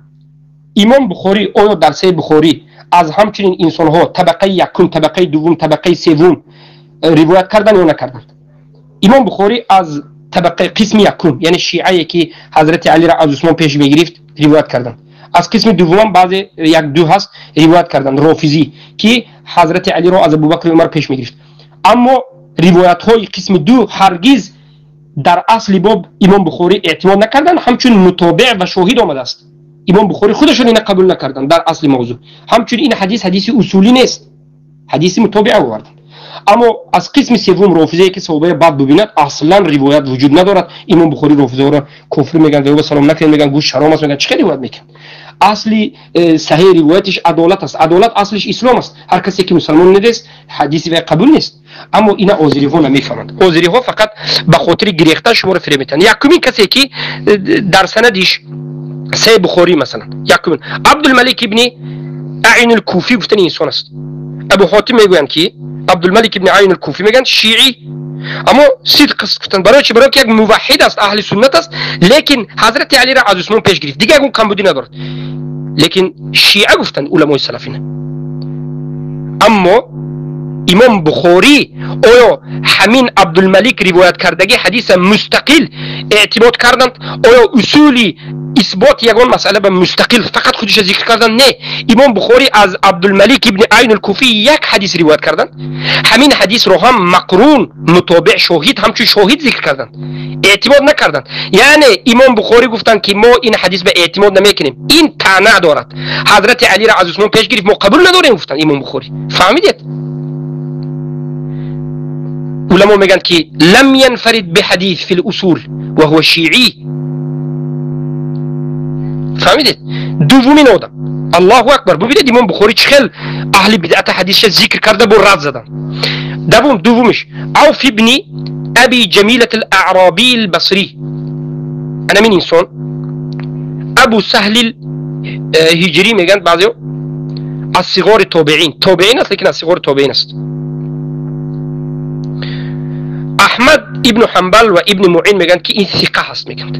امام بخاری آیا در صحیح بخاری از همچنین انسان ها طبقه یکم، طبقه دوم، طبقه سوم روایت کردن یا نکردند؟ امام بخاری از طبقه قسم یکم، یعنی شیعه که حضرت علی را از عثمان پیش میگرفت روایت کردند. از قسم دوم بعضی یک دو هست روایت کردند، رافضی که حضرت علی را از ابوبکر عمر پیش میگرفت. اما روایت های قسم دو هرگز در اصل باب امام بخاری اعتماد نکردند، همچون متابع و شاهد آمده است. امام بخاری خودشون اینو قبول نکردند در اصل موضوع. همچون این حدیث حدیث اصولی نیست، حدیث متابع آوردند. اما از قسم سوم رافضه که صحابه بد ببیند اصلا روایت وجود ندارد. امام بخاری رافضه را کفر میگن و سلام نکنید میگن گوش حرام است، میگن چه روایت میکنن؟ اصلی صحیح روایتش عدالت است، عدالت اصلش اسلام است. هر کسی که مسلمان نیست حدیثی و قبول نیست. اما اینا آذری ها نمیفهمند. آذری ها فقط به خاطر گریختن شما رو فریب میتن. یکمین کسی که در سندش صحیح بخاری مثلا یکمین عبدالملک ابن اعین الکوفی گفتن انسان است. ابو حاتم میگویند که عبدالملک ابن عین الکوفی میگن شیعی، اما صدق است گفتن. برای چی؟ برای که یک موحد است، اهل سنت است، لیکن حضرت علی را از عثمان پیش گرفت، دیگه اون کمبودی ندارد. Лекин шиа гуфтанд уламои салафина. Аммо имом Бухорӣ оё ҳамин Абдулмалик ривоят кардагӣ ҳадиса мустақил эътимод карданд? Оё усули исбот ягон масъала ба мустақил фақат худиша зикр карданд? Не, имом Бухорӣ аз Абдулмалик ибни Айн алкуфӣ як ҳадис ривоят карданд. Ҳамин ҳадисро ҳам мақрун мутобеъ шоҳид, ҳамчун шоҳид зикр карданд, эътимод накарданд. Яъне имом Бухорӣ гуфтанд, ки мо ин ҳадис ба эътимод намекунем, ин таъна дорад, ҳазрати Алиро аз Усмон пеш гирифт, мо қабул надорем, гуфтанд имом Бухорӣ. Фаҳмидед? Уламо мегӯянд, ки лам янфарид биҳадис фи лусул ва ҳува шиӣ. Фаҳмидед? Дуввумин одам, Аллоҳу акбар. Бубинед, имом Бухорӣ чӣ хел аҳли бидъата ҳадисша зикр карда бо рад задан. Давум, дуввумиш Авф ибни Аби Ҷамилат алаъробӣ албасрӣ. Анамин инсон Абу Саҳли ҳиҷрӣ мегӯянд баъзео, аз сиғори тобеин, тобеин аст, лекин аз сиғори тобеин аст. Аҳмад ибну Ҳанбал ва Ибни Муин мегӯянд, ки ин сиқа ҳаст, мегӯянд.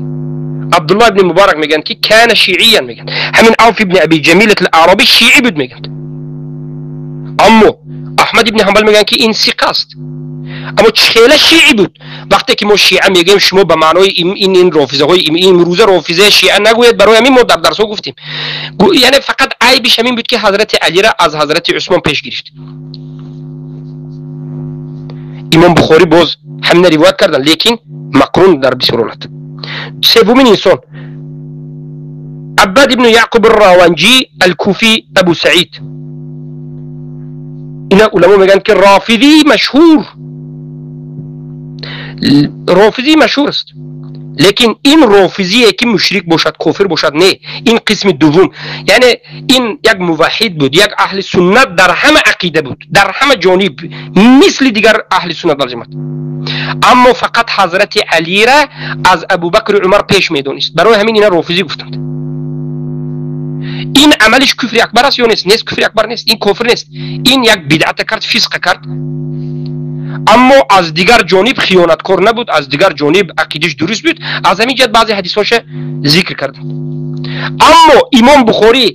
Абдуллоҳ ибни Мубарак мегӯянд, ки кана шииян, мегӯянд. Ҳамин Авф ибни Аби Ҷамилат алаъробӣ шиӣ буд, мегӯянд. Аммо Аҳмад ибни Ҳанбал мегӯянд, ки ин сиқа аст. Аммо чӣ хела шиӣ буд? Вақте ки мо шиа мегӯем, шумо ба маънои ин рофизаҳои имрӯза рофизаи шиа нагӯед. Барои ҳамин мо дар дарсҳо гуфтем, яъне фақат айбиш ҳамин буд, ки ҳазрати Алира аз ҳазрати Усмон пеш гирифт. Имом Бухорӣ боз ҳамина ривоят карданд, лекин мақрун дар бисёр ҳолат. Севумин инсон Аббад ибну Яъқуб раванҷӣ алкуфӣ Абу Саид. Ина уламо мегӯянд, ки рофизӣ машҳур, рофизӣ машҳур аст, лекин ин рофизие ки мушрик бошад, кофир бошад, не. Ин қисми дуввум, яъне ин як муваҳид буд, як аҳли суннат дар ҳама ақида буд, дар ҳама ҷониб мисли дигар аҳли суннат валҷамоат. Аммо фақат ҳазрати Алира аз Абубакру Умар пеш медонист, барои ҳамин ина рофизӣ гуфтанд. Ин амалиш куфри акбар аст ё нест? Нест, куфри акбар нест, ин кофир нест, ин як бидъата кард, фисқа кард. Аммо аз дигар ҷониб хиёнаткор набуд, аз дигар ҷониб ақидаш дуруст буд. Аз ҳамин ҷиҳат баъзе ҳадисҳоша зикр карданд. Аммо имом Бухорӣ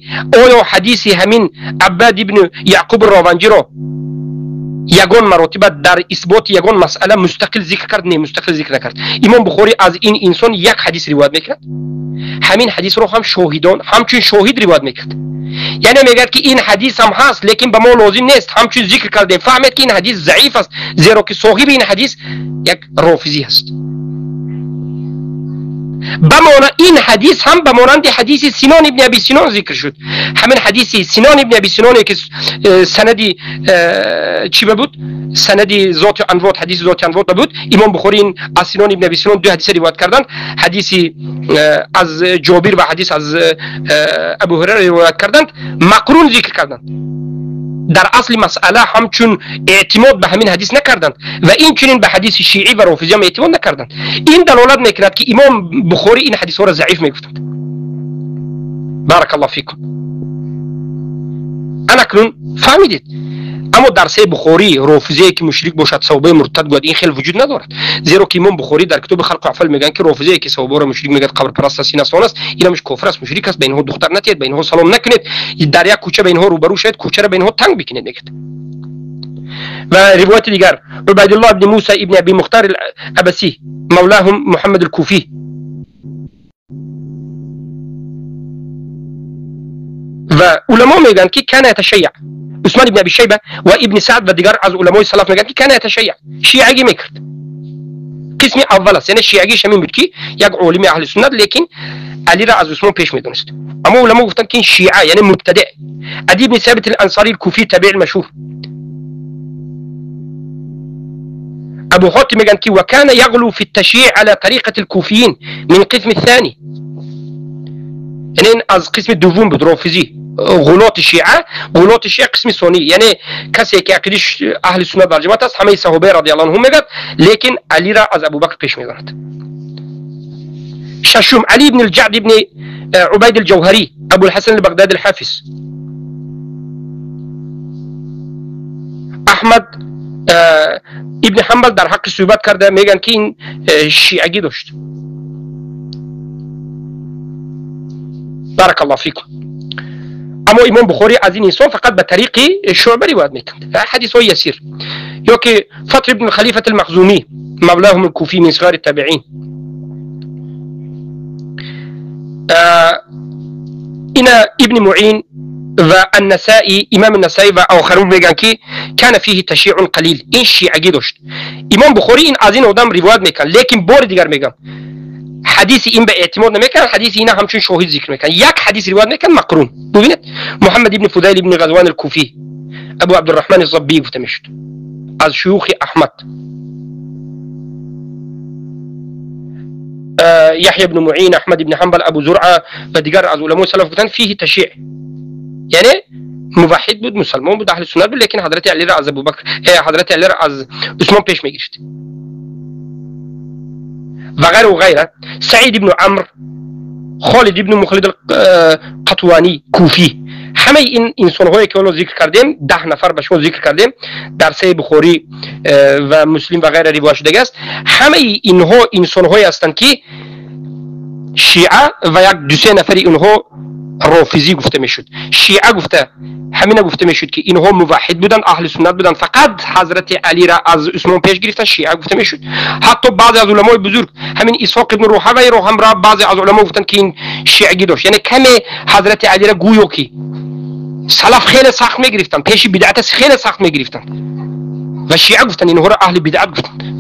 оё ҳадиси ҳамин Аббад ибну Яъқуб Рованҷиро ягон маротиба дар исботи ягон масъала мустақил зикр кард? Не, мустақил зикр накард. Имом Бухорӣ аз ин инсон як ҳадис ривоят мекард, ҳамин ҳадисро ҳам шоҳидон ҳамчун шоҳид ривоят мекард. Яъне мегӯяд, ки ин ҳадис ҳам ҳаст, лекин ба мо лозим нест, ҳамчун зикр кардем. Фаҳмед, ки ин ҳадис заиф аст, зеро ки соҳиби ин ҳадис як рофизӣ аст. Ин ҳадис ҳам ба монанди ҳадиси Синон ибни Аби Синон зикр шуд. Ҳамин ҳадиси Синон ибни Аби Синоне, ки санади чӣ ба буд, санади зоти анвот, ҳадиси зоти анвот буд. Имом Бухорӣ аз Синон ибни Аби Синон ду ҳадиса ривоят карданд, ҳадиси аз Ҷобир ва ҳадис аз Абу Ҳурайра ривоят карданд, мақрун зикр карданд. Дар асли масъала ҳамчун эътимод ба ҳамин ҳадис накарданд ва инчунин ба ҳадиси шиӣ ва рофизӣ ҳам эътимод накарданд. Ин далолат мекунад, ки имом Бухорӣ ин ҳадисҳоро заиф мегуфтанд. Баракаллоҳу фикум. Анакнун фаҳмидед. Аммо дар Саҳеҳи Бухорӣ рофизие ки мушрик бошад, савобаи муртад гӯяд, ин хел вуҷуд надорад, зеро ки имом Бухорӣ дар китоби Халқу афъол мегӯянд, ки рофизие ки савобаро мушрик мегӯяд, қабрпараст аст, ин аст, он аст, ин ҳамаш кофир аст, мушрик аст. Ба инҳо духтар натиҳед, ба инҳо салом накунед, дар як кӯча ба инҳо рӯбарӯ шавед, кӯчаро ба инҳо танг бикунед, мегӯяд. Ва ривояти дигар Убайдуллоҳ ибни Муса ибни Аби Мухтар алабасӣ мавлаҳум Муҳаммад алкуфӣ. Ва уламо мегӯянд, ки кана яташайя. Усман ибн Аби Шайба ва Ибни Саъд ва дигар аз уламои салаф мегӯянд, ки кана яташайя, шиагӣ мекард. Қисми аввал аст, яъне шиагиш ҳамин буд, ки як олими аҳли суннат, лекин Алиро аз Усмон пеш медонист. Аммо уламо гуфтанд, ки ин шиа, яъне мубтадеъ. Ади ибни Сабит алансари алкуфӣ, табии машҳур. Абу Ҳотим мегӯянд, ки ва кана яглу фи тташйиъ ала тариқати алкуфиин мин қисми thani, яъне ин аз қисми дуввум буд, рофизӣ, ғулоти шиа. Ғулоти шиа қисми сонӣ, яъне касе ки ақидиш аҳли суннат валҷамоат аст, ҳамаи саҳобаи радиаллоҳу анҳум мегӯяд, лекин Алира аз Абубакр пеш медонад. Шашум Али ибни алҷаъд ибни Убайд алҷавҳарӣ Абулҳасан албағдади алҳафиз. Аҳмад ибни Ҳанбал дар ҳаққи суҳбат карда мегӯянд, ки ин шиагӣ дошт. Баракаллоҳу фикум. اما امام بخاری از این انسان فقط به طریق شعبه روایت میکند، حدیث های یسیر. یا که فتر ابن خلیفه المخزومی مولاهم الكوفی من صغار التابعین، اینا ابن معین و النسائی، امام النسائی و آخرون میگن که کان فیه تشیع قلیل، این شیعگی داشت. امام بخاری این از این آدم روایت میکن، لیکن بار دیگر میگم حدیث این به اعتماد نمیکن، حدیث اینا همچون شاهد ذکر میکن. یک حدیث روایت میکن مقرون. ببینید محمد ابن فضیل ابن غزوان الكوفی، ابو عبدالرحمن الضبی گفته میشد، از شیوخ احمد، یحیی بن معین، احمد بن حنبل، ابو زرعه و دیگر از علمای سلف گفتن فیه تشیع، یعنی موحد بود، مسلمان بود، اهل سنت بود، لیکن حضرت علی را از ابوبکر، حضرت علی را از عثمان پیش میگرفت و غیره و غیره. سعید بن عمرو، خالد بن مخلد القطوانی کوفی، همه این انسان هایی که حالا ذکر کردیم، 10 نفر به شما ذکر کردیم در صحیح بخاری و مسلم و غیره روایت شده است، همه اینها انسان هایی هستند که شیعه و یک دو سه نفری اونها رافضی گفته میشد. شیعه گفته همین گفته میشد که اینها موحد بودن، اهل سنت بودن، فقط حضرت علی را از عثمان پیش گرفتن، شیعه گفته میشد. حتی بعضی از علمای بزرگ همین اسحاق ابن راهوی را هم را بعضی از علما گفتن که این شیعگی داشت، یعنی کمی حضرت علی را گویا که سلف خیلی سخت میگرفتن، پیش بدعت خیلی سخت میگرفتن و شیعه گفتن، اینها را اهل بدعت گفتن.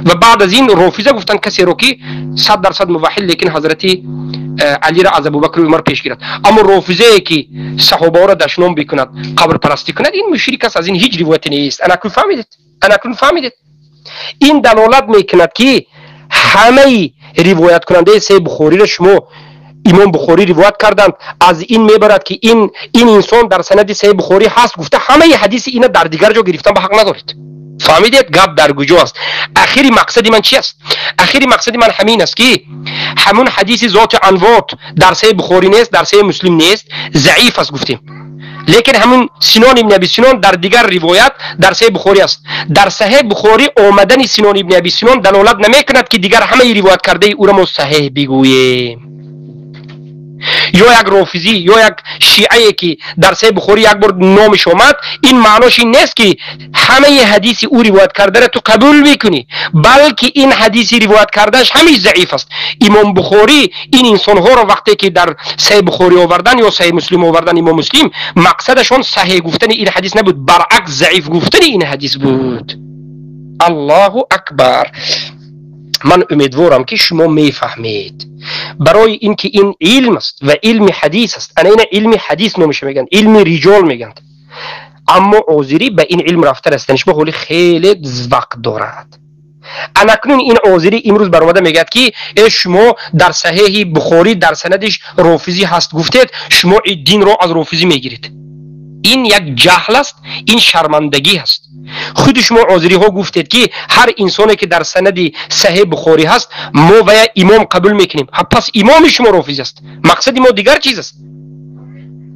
و بعد از این رافضه گفتن کسی رو که 100% موحد، لیکن حضرت علی را از ابوبکر و عمر پیش گرفت. اما رافضه که صحابه را دشنام بکند، قبر پرستی کند، این مشرک است، از این هیچ روایتی نیست. انا کن فهمیدید، انا کن فهمیدید. این دلالت میکند که همه روایت کننده صحیح بخاری را شما امام بخاری روایت کردند، از این میبرد که این انسان در سند صحیح بخاری هست گفته، همه حدیث اینا در دیگر جا گرفتن به حق ندارید. فهمیدید گپ در کجا است؟ اخیری مقصد من چی است؟ اخیری مقصد من همین است که همون حدیث ذات انوات در صحیح بخاری نیست، در صحیح مسلم نیست، ضعیف است گفتیم، لیکن همون سنان ابن ابی سنان در دیگر روایت در صحیح بخاری است. در صحیح بخاری آمدن سنان ابن ابی سنان دلالت نمیکند که دیگر همه روایت کرده او را ما صحیح بگوییم. یا یک رافضی یا یک شیعه که در صحیح بخاری یک بار نامش آمد، این معناش این نیست که همه حدیث او روایت کرده را تو قبول میکنی، بلکه این حدیث روایت کردهش همیش ضعیف است. امام بخاری این انسان ها را وقتی که در صحیح بخاری آوردن یا صحیح مسلم آوردن، امام مسلم مقصدشون صحیح گفتن این حدیث نبود، برعکس ضعیف گفتن این حدیث بود. الله اکبر. من امیدوارم که شما میفهمید، برای اینکه این علم است و علم حدیث است. انا این علم حدیث نمیشه میگن، علم رجال میگن، اما عذری به این علم رفته رستنش به حال خیلی وقت دارد. اکنون این عذری امروز برآمده میگه که شما در صحیح بخاری در سندش رافضی هست گفتید، شما دین رو از رافضی میگیرید. این یک جهل است، این شرمندگی است. خود شما عذری ها گفتید که هر انسانی که در سند صحیح بخاری هست ما و امام قبول میکنیم، پس امام شما رافضی است، مقصد ما دیگر چیز است.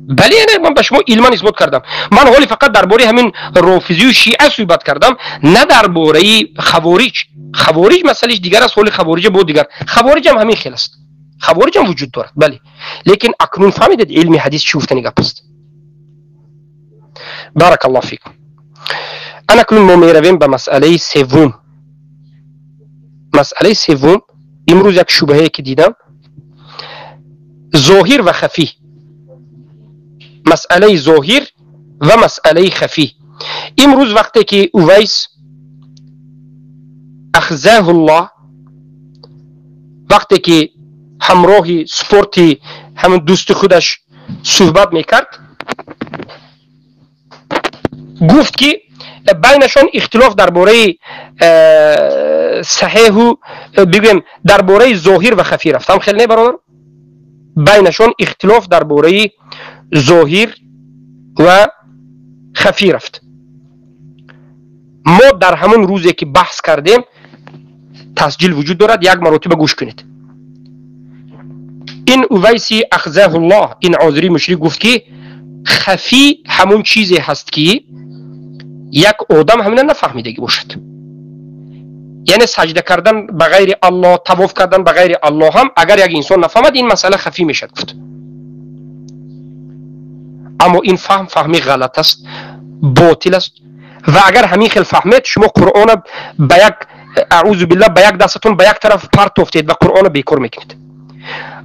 بله، نه من به شما علما اثبات کردم. من حالی فقط درباره همین رافضی و شیعه صحبت کردم، نه درباره خوارج. خوارج مسئلهش دیگر است، حال خوارج بود دیگر، خوارج هم همین خیل است، خوارج هم وجود دارد. بله، لیکن اکنون فهمیدید علم حدیث چی گفتنی گپ است. بارک الله فیکم. انا اکنون ما میرویم به مسئله سوم. مسئله سوم امروز یک شبهه که دیدم، ظاهر و خفی. مسئله ظاهر و مسئله خفی. امروز وقتی که اویس اخزاه الله، وقتی که همراه سپورتی همون دوست خودش صحبت میکرد، گفت که بینشان اختلاف درباره صحیح و بگیم درباره ظاهر و خفی رفت. هم خیلی نه برادر، بینشان اختلاف درباره ظاهر و خفی رفت. ما در همون روزی که بحث کردیم تسجیل وجود دارد، یک مرتبه گوش کنید. این اویسی اخزاه الله، این عذری مشرک گفت که خفی همون چیزی هست که یک آدم همین نفهمیدگی باشد، یعنی سجده کردن به غیر الله، طواف کردن به غیر الله هم اگر یک انسان نفهمد این مسئله خفی میشد. گفت Аммо ин фаҳм фаҳми ғалат аст, ботил аст ва агар ҳамин хел фаҳмед, шумо Қуръона ба як, аъузу биллаҳ, ба як дастатон ба як тараф партофтед ва Қуръона бекор мекунед.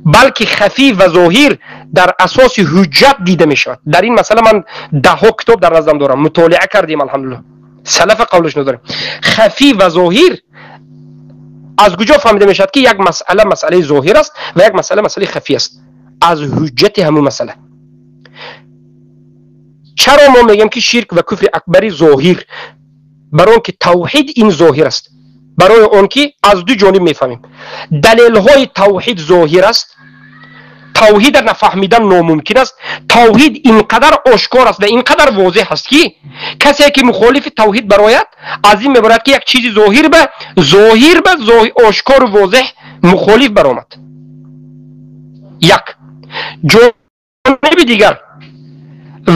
Балки хафӣ ва зоҳир дар асоси ҳуҷҷат дида мешавад. Дар ин масъала ман даҳҳо китоб дар наздам дорам, мутолиа кардем, алҳамдулиллаҳ, салафа қавлаш надорем. Хафӣ ва зоҳир аз куҷо фаҳмида мешавад, ки як масъала масъалаи зоҳир аст ва як масъала масъалаи хафӣ аст? Аз ҳуҷҷати ҳамун масъала. Чаро мо мегӯем, ки ширк ва куфри акбари зоҳир? Барои он ки тавҳид ин зоҳир аст, барои он ки аз ду ҷониб мефаҳмем. Далелҳои тавҳид зоҳир аст, тавҳида нафаҳмидан номумкин аст. Тавҳид ин қадар ошкор аст ва ин қадар возеҳ аст, ки касе ки мухолифи тавҳид барояд, аз ин мебарояд, ки як чизи зоҳир ба ошкору возеҳ мухолиф баромад. Як ҷониби дигар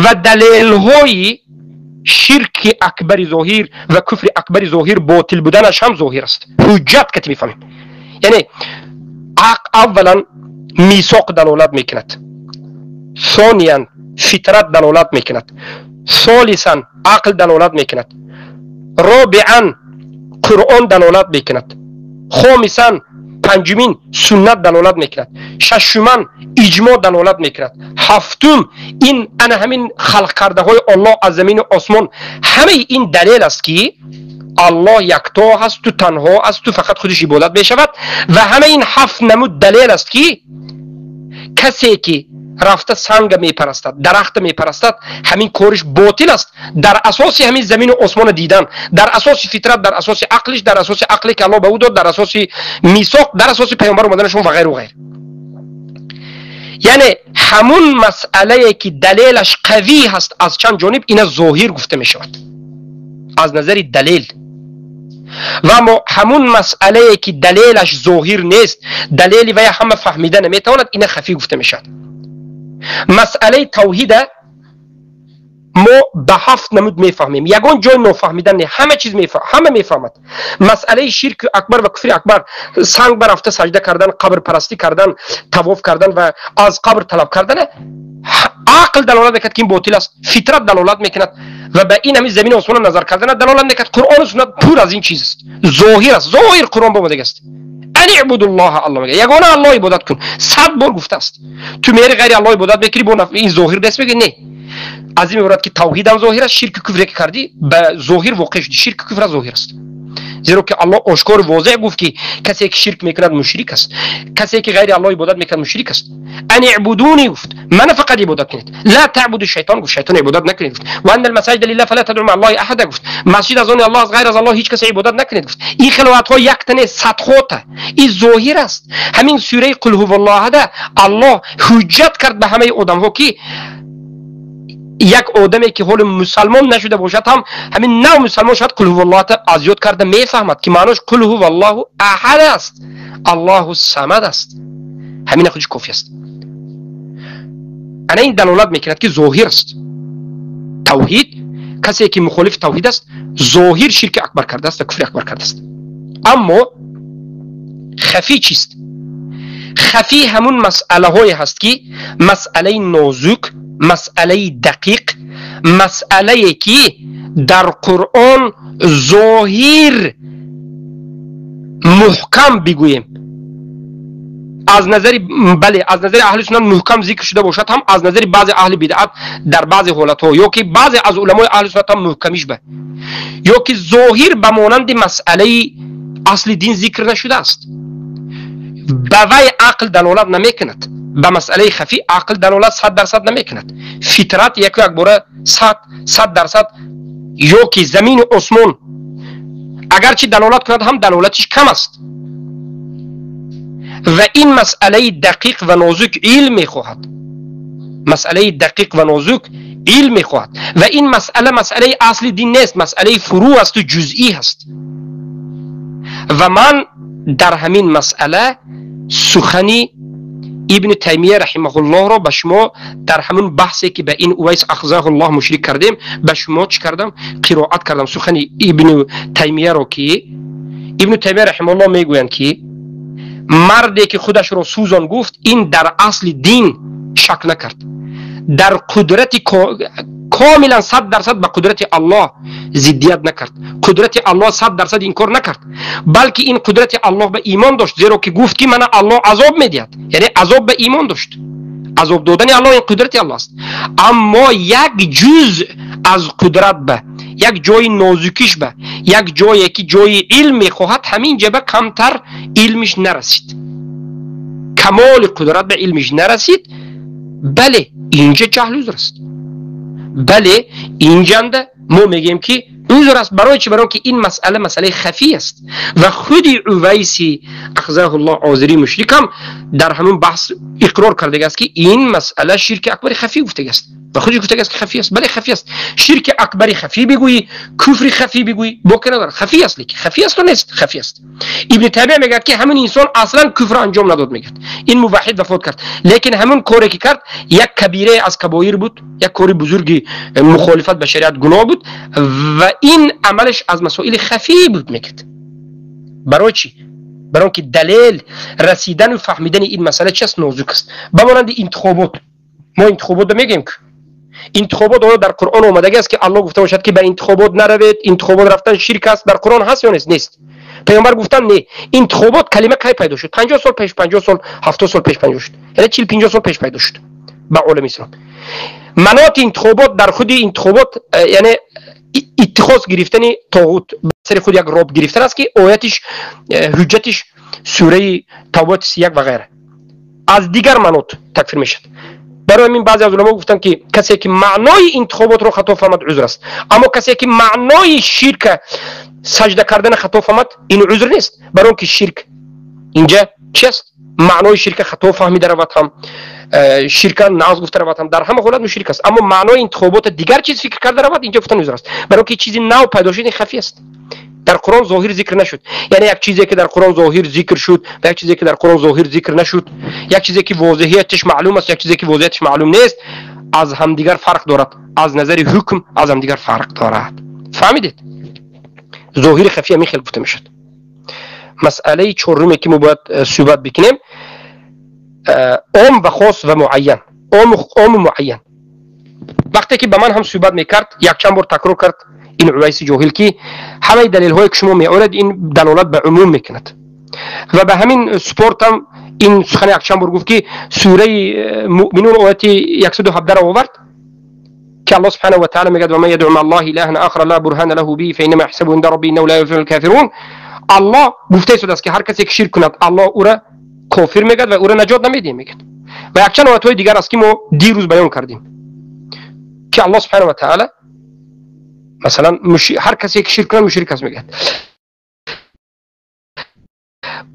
ва далелҳои ширки акбари зоҳир ва куфри акбари зоҳир ботил буданаш ҳам зоҳир аст. Ҳуҷҷат кати мефаҳмем, яъне аввалан мисоқ далолат мекунад, сониян фитрат далолат мекунад, солисан ақл далолат мекунад, робиан Қуръон далолат мекунад, хомисан, панҷумин, суннат далолат мекунад, шашуман иҷмо далолат мекунад, ҳафтум ин ана ҳамин халқ кардаҳои Оллоҳ аз замину осмон. Ҳамаи ин далел аст, ки Аллоҳ якто ҳасту танҳо асту фақат худаш ибодат мешавад. Ва ҳамаи ин ҳафт намуд далел аст, ки касе ки рафта санга мепарастад, дарахта мепарастад, ҳамин кориш ботил аст дар асоси ҳамин замину осмона дидан, дар асоси фитрат, дар асоси ақлиш, дар асоси ақле ки Аллоҳ ба ӯ дод, дар асоси мисоқ, дар асоси паёмбар омаданашон ва ғайру ғайр. Яъне ҳамун масъалае ки далелаш қавӣ ҳаст аз чанд ҷониб, ина зоҳир гуфта мешавад аз назари далел. Ва аммо ҳамун масъалае ки далелаш зоҳир нест, далели вая ҳама фаҳмида наметавонад, ина хафӣ гуфта мешавад. Масъалаи тавҳида мо ба ҳафт намуд мефаҳмем, ягон ҷой нофаҳмидан не, ҳама чиз ҳама мефаҳмад. Масъалаи ширки акбар ва куфри акбар, санг ба рафта саҷда кардан, қабрпарастӣ кардан, тавоф кардан ва аз қабр талаб кардан, ақл далолат мекунад, ки ин ботил аст, фитрат далолат мекунад ва ба ин ҳамин замини осмона назар кардана далолат мекунад. Қуръону суннат пур аз ин чиз аст, зоҳир аст. Зоҳир Қуръон бомадаг аст: ан ибудуллоҳа, Аллоҳ мегӯяд, ягона Аллоҳ ибодат кун, 100 бор гуфтааст. Ту мери ғайри Аллоҳ ибодат мекунӣ, бо ин зоҳир нест, мегӯӣ не. Аз ин мебарад, ки тавҳидам зоҳир аст, ширки куфре ки кардӣ, ба зоҳир воқеъ шуди, ширки куфр зоҳир аст, зеро ки Аллоҳ ошкору возеҳ гуфт, ки касе ки ширк мекунад, мушрик аст, касе ки ғайри Аллоҳ ибодат мекунад, мушрик аст. Ан ибудуни гуфт, мана фақат ибодат кунед. Ла таъбуду шайтон гуфт, шайтон ибодат накунед гуфт. Ва анна алмасаҷида лиллаҳ фала тадъу маа Аллоҳи аҳада гуфт, масҷид аз они Аллоҳ аст, ғайр аз Аллоҳ ҳеҷ касе ибодат накунед гуфт. Ин хилоатҳо якта нест, садҳота. Ин зоҳир аст. Ҳамин сураи қул ҳуваллоҳ Аллоҳ ҳуҷҷат кард ба ҳамаи одамҳо, ки як одаме ки ҳоло мусалмон нашуда бошад ҳам, ҳамин нав мусалмон шавад, қул ҳуваллоҳ аз ёд карда мефаҳмад, ки маънош қул ҳуваллоҳу аҳад аст, Аллоҳу самад аст. Ҳамина худиш кофӣ аст. Ана ин далолат мекунад, ки зоҳир аст тавҳид. Касе ки мухолифи тавҳид аст, зоҳир ширки акбар кардааст ва куфри акбар кардааст. Аммо хафӣ чист? Хафӣ ҳамун масъалаҳое ҳаст, ки масъалаи нозук, масъалаи дақиқ, масъалае ки дар Қуръон зоҳир муҳкам бигӯем, аз назари, бале, аз назари аҳли суннат муҳкам зикр шуда бошад ҳам, аз назари баъзе аҳли бидъат дар баъзе ҳолатҳо ё ки баъзе аз уламои аҳли суннат ҳам муҳкамиш ба ё ки зоҳир ба монанди масъалаи асли дин зикр нашудааст, ба вай ақл далолат намекунад. Ба масъалаи хафӣ ақл далолат 100% намекунад, фитрат яку якбора 100% ё ки замину осмон агарчи далолат кунад ҳам, далолатиш кам аст. Ва ин масъалаи дақиқ ва нозук илм мехоҳад, масъалаи дақиқ ва нозук илм мехоҳад. Ва ин масъала масъалаи асли дин нест, масъалаи фурӯъ асту ҷузъӣ ҳаст. Ва ман дар ҳамин масъала сухани Ибни Таймия раҳимаҳуллоҳро ба шумо дар ҳамун баҳсе ки ба ин Увайс ахзаҳуллоҳ мушрик кардем, ба шумо чӣ кардам? Қироат кардам сухани Ибни Таймияро, ки Ибни Таймия раҳимаҳуллоҳ мегӯянд, ки марде ки худашро сӯзон гуфт, ин дар асли дин шак накард. дар қудрати комилан 100% ба қудрати Аллоҳ зиддият накард, қудрати Аллоҳ 100% инкор накард, балки ин қудрати Аллоҳ ба имон дошт, зеро ки гуфт ки мана Аллоҳ азоб медиҳад, яъне азоб ба имон дошт. Азоб додани Аллоҳ ин қудрати Аллоҳ аст, аммо як ҷузъ аз қудрат ба як ҷои нозукиш ба як ҷое ки ҷои илм мехоҳад, ҳамин ҷа ба камтар илмиш нарасид, камоли қудрат ба илмиш нарасид. Бале, инҷа ҷаҳл узр аст, бале, инҷанда мо мегӯем ки узр аст. Барои чӣ? Барои ки ин масъала масъалаи хафӣ аст ва худи Увайси ахзаҳуллоҳ озири мушрик ҳам дар ҳамон баҳс иқрор кардагааст ки ин масъала ширки акбари хафӣ гуфтагааст ва худиш гуфтагааст ки хафӣ аст. Бале, хафӣ аст. Ширки акбари хафӣ бигӯӣ, куфри хафӣ бигӯӣ, боке надорад, хафӣ аст, лекин хафӣ асту нест, хафӣ аст. Ибни Таймия мегӯяд ки ҳамин инсон аслан куфр анҷом надод, мегӯяд ин муваҳҳид вафот кард, лекин ҳамон коре ки кард як кабирае аз кабоир буд, як кори бузурги мухолифат ба шариат гуноҳ буд ва ин амалаш аз масоили хафӣ буд, мегӯяд. Барои чӣ? Барои ки далел расидану фаҳмидани ин масъала чи аст? Нозук аст. Ба монанди интихобот, мо интихоботро мегӯем ки интихобот оё дар Қуръон омадагӣ аст ки Аллоҳ гуфта бошад ки ба интихобот наравед, интихобот рафтан ширк аст? Дар Қуръон ҳаст ё нест? Нест. Паёмбар гуфтан не. Интихобот калима кай пайдо шуд? 50 сол пеш, 50 сол, 70 сол пеш пайдо шуд, яъне 40-50 сол пеш пайдо шуд ба олами ислом. Маноти интихобот дар худи интихобот, яъне иттихоз гирифтани тоғут ба сари худ як роб гирифтан аст ки оятиш, ҳуҷҷатиш сураи Тавба 31 ва ғайра. Аз дигар манот такфир мешавад. Барои ҳамин баъзе аз уламо гуфтанд ки касе ки маънои интихоботро хато фаҳмад узр аст, аммо касе ки маънои ширка саҷда кардана хато фаҳмад ин узр нест. Барои он ки ширк инҷа чи аст? Маънои ширка хато фаҳмида равад ҳам, ширка нағз гуфта равад ҳам, дар ҳама ҳолат мушрик аст. Аммо маънои интихобота дигар чиз фикр карда равад, инҷа гуфтан узр аст. Барои ки чизи нав пайдо шуд, ин хафӣ аст. Дар Қуръон зоҳир зикр нашуд, яъне як чизе ки дар Қуръон зоҳир зикр шуд ва як чизе ки дар Қуръон зоҳир зикр нашуд, як чизе ки возеҳияташ маълум аст, як чизе ки возеҳияташ маълум нест, аз ҳамдигар фарқ дорад, аз назари ҳукм аз ҳамдигар фарқ дорад. Фаҳмидед? Зоҳири хафӣ ҳамин хел гуфта мешавад. Масъалаи чорруме ки мо бояд суҳбат бикунем, ом ва хос ва муайян, ому муайян. Вақте ки ба ман ҳам суҳбат мекард, якчанд бор такрор кард ин Увайси ҷоҳил ки ҳамаи далелҳое ки шумо меоред ин далолат ба умум мекунад ва ба ҳамин спортам ин сухани якчанд бор гуфт ки сураи Муъминун ояти 117 овард ки Аллоҳ субҳанаҳу ва таъала мегӯяд: ва ман ядъу маъа Аллоҳи илаҳан ахара ла бурҳана лаҳу биҳи фаиннама яҳсабуҳу инда раббиҳи иннаҳу ла юфлиҳул кофирун. Аллоҳ гуфта истодааст ки ҳар касе ки ширк кунад, Аллоҳ ӯра кофир мегӯяд ва ӯра наҷот намедиҳем, мегӯяд. Ва якчанд оятҳои дигар аст ки мо дирӯз баён кардем ки Аллоҳ субҳанаҳу ва таъала масалан ҳар касе ки ширк кунад мушрик аст, мегӯяд.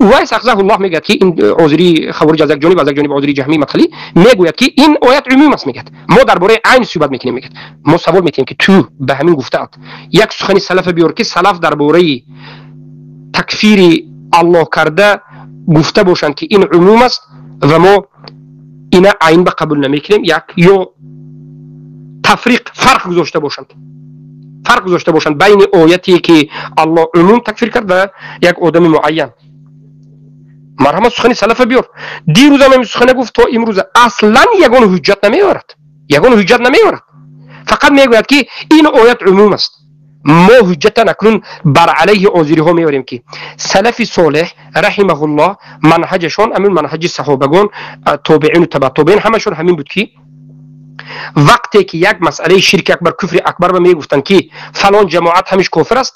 Увайс ахзаҳуллоҳ мегӯяд ки ин озири хавориҷ аз як ҷониб, аз як ҷониб озири ҷаҳмӣ мадхалӣ мегӯяд ки ин оят умум аст, мегӯяд. Мо дар бораи айн суҳбат мекунем, мегӯяд. Мо савол метиҳем ки ту ба ҳамин гуфтаат як сухани салафа биёр ки салаф дар бораи такфири Аллоҳ карда гуфта бошанд ки ин умум аст ва мо ина айн ба қабул намекунем, як ё тафриқ фарқ гузошта бошанд, фарқ гузошта бошанд байни ояте ки Аллоҳ умум такфир кард ва як одами муайян. Марҳамат, сухани салафа биёр. Дирӯзам ҳамин сухана гуфт, то имрӯза аслан ягон ҳуҷҷат намеорад, ягон ҳуҷҷат намеорад, фақат мегӯяд ки ин оят умум аст. Мо ҳуҷҷатан акнун бар алайҳи озириҳо меорем ки салафи солеҳ раҳимаҳуллоҳ манҳаҷашон ҳамин манҳаҷи саҳобагон, тобеину табаъ-тобеин ҳамашон ҳамин буд ки вақте ки як масъалаи ширки акбар, куфри акбар ба мегуфтанд ки фалон ҷамоат ҳамиш кофир аст,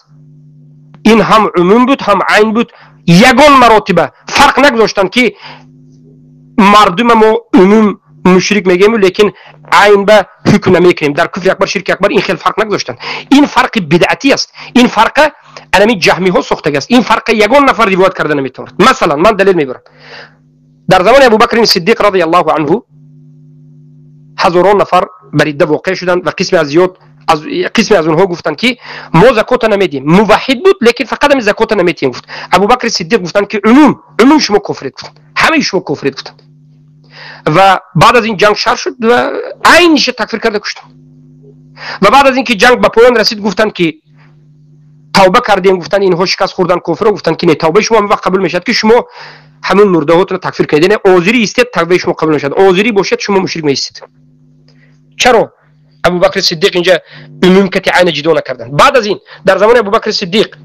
ин ҳам умум буд ҳам айн буд, ягон маротиба фарқ нагузоштанд ки мардума мо умум мушрик мегӯем, лекин айн ба ҳукм намекунем. Дар куфри акбар, ширки акбар ин хел фарқ нагузоштанд. Ин фарқи бидъатӣ аст, ин фарқа анами ҷаҳмиҳо сохтагӣ аст, ин фарқа ягон нафар ривоят карда наметавонад. Масалан, ман далел мебарам. Дар замони Абубакри Сиддиқ радиаллоҳу анҳу ҳазорон нафар ба ридда воқеъ шуданд ва қисме аз зиёд аз қисме аз онҳо гуфтанд ки мо закота намедиҳем. Муваҳҳид буд, лекин фақат ҳамин закота намедиҳем гуфт. Абубакри Сиддиқ гуфтанд ки умум шумо кофиред гуфтанд, ҳамаи шумо кофиред гуфтанд. Ва баъд аз ин ҷанг шар шуд ва айниша такфир карда куштанд. Ва баъд аз ин ки ҷанг ба поён расид гуфтанд ки тавба кардем, гуфтанд инҳо шикаст хӯрдан кофирро, гуфтанд ки не, тавбаи шумо ҳамин вақт қабул мешавад ки шумо ҳамин мурдаҳотро такфир кунед, яъне озирӣ истед, тавбаи шумо қабул мешавад, озирӣ бошед, шумо мушрик меистед. Чаро Абубакр Сиддиқ инҷа умум кати айна ҷидо накарданд? Баъд аз ин дар замони Абубакр Сиддиқ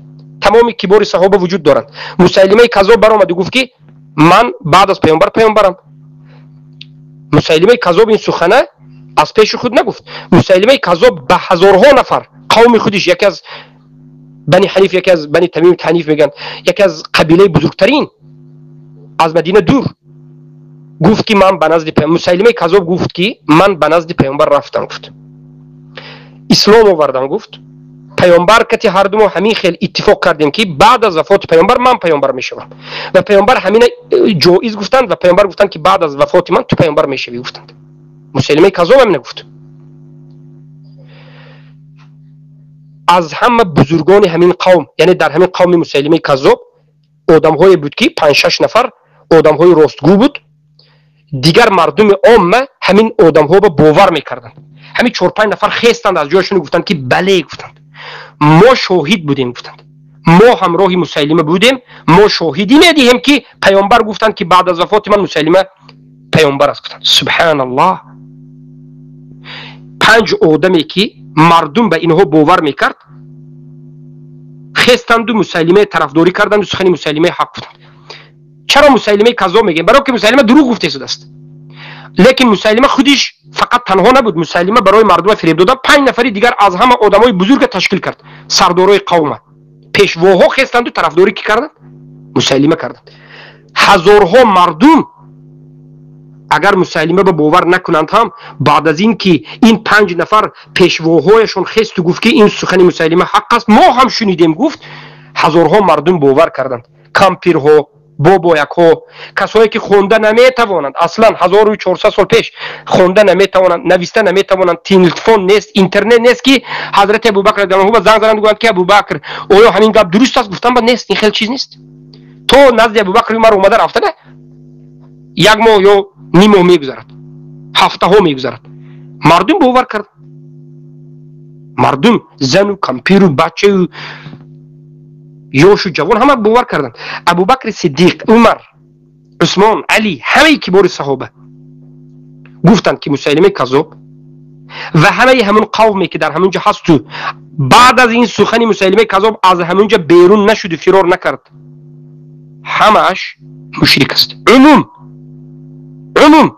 тамоми кибори саҳоба вуҷуд доранд. Мусайлимаи каззоб баромаду гуфт, ки ман баъд аз паёмбар паёмбарам. Мусайлимаи каззоб ин сухана аз пеши худ нагуфт. Мусайлимаи каззоб ба ҳазорҳо нафар қавми худиш, яке аз Бани Ҳаниф, яке аз Бани Тамим Ҳаниф мегӯянд, яке аз қабилаи бузургтарин аз Мадина дур, гуфт, ки ман ба назди Мусайлимаи каззоб гуфт, ки ман ба назди паёмбар рафтам, гуфт, ислом овардам, гуфт, паёмбар кати ҳарду мо ҳамин хел иттифоқ кардем, ки баъд аз вафоти паёмбар ман паёмбар мешавам, ва паёмбар ҳамина ҷоиз гуфтанд, ва паёмбар гуфтанд, ки баъд аз вафоти ман ту паёмбар мешавӣ, гуфтанд. Мусайлимаи каззоб ҳамина гуфт. Аз ҳама бузургони ҳамин қавм, яъне дар ҳамин қавми Мусайлимаи каззоб одамҳое буд, ки 5-6 нафар одамҳои ростгӯ буд. Дигар мардуми омма ҳамин одамҳо ба бовар мекарданд. Ҳамин 4-5 нафар хестанд аз ҷояшон, гуфтанд, ки бале, гуфтанд, мо шоҳид будем, гуфтанд, мо ҳамроҳи Мусайлима будем, мо шоҳидӣ медиҳем, ки паёмбар гуфтанд, ки баъд аз вафоти ман Мусайлима паёмбар аст, гуфтанд. Субҳаналлоҳ! Панҷ одаме, ки мардум ба инҳо бовар мекард, хестанду Мусайлимаи тарафдорӣ карданду сухани Мусайлимаи ҳақ гуфтанд. Чаро Мусайлимаи каззоб мегӯем? Барои ки Мусайлима дурӯғ гуфта истодааст. Лекин Мусайлима худиш фақат танҳо набуд. Мусайлима барои мардума фиреб додан панҷ нафари дигар аз ҳама одамои бузурга ташкил кард, сардорои қавма, пешвоҳо хестанду тарафдорӣ ки карданд? Мусайлима карданд. Ҳазорҳо мардум агар Мусайлима ба бовар накунанд ҳам, баъд аз ин ки ин панҷ нафар пешвоҳояшон хесту гуфт, ки ин сухани Мусайлима ҳақ аст, мо ҳам шунидем, гуфт, ҳазорҳо мардум бовар карданд. Кампирҳо, бобоякҳо, касое ки хонда наметавонанд, аслан 1400 сол пеш хонда наметавонанд, нависта наметавонанд, телефон нест, интернет нест, ки ҳазрати Абубакр радиаллоҳу ба занг зананд, гӯянд, ки Абубакр, оё ҳамин гап дуруст аст? Гуфтан ба нест, ин хел чиз нест. То назди Абубакр Умар омада рафтана як моҳ ё ним моҳ мегузарад, ҳафтаҳо мегузарад. Мардум бовар кард. Мардум, зану кампиру бачаю ёшу ҷавон, ҳама бовар карданд. Абубакри Сиддиқ, Умар, Усмон, Али, ҳамаи кибори саҳоба гуфтанд, ки Мусайлимаи каззоб ва ҳамаи ҳамун қавме, ки дар ҳамун ҷо ҳасту баъд аз ин сухани Мусайлимаи каззоб аз ҳамун ҷо берун нашуду фирор накард, ҳамааш мушрик аст. Умум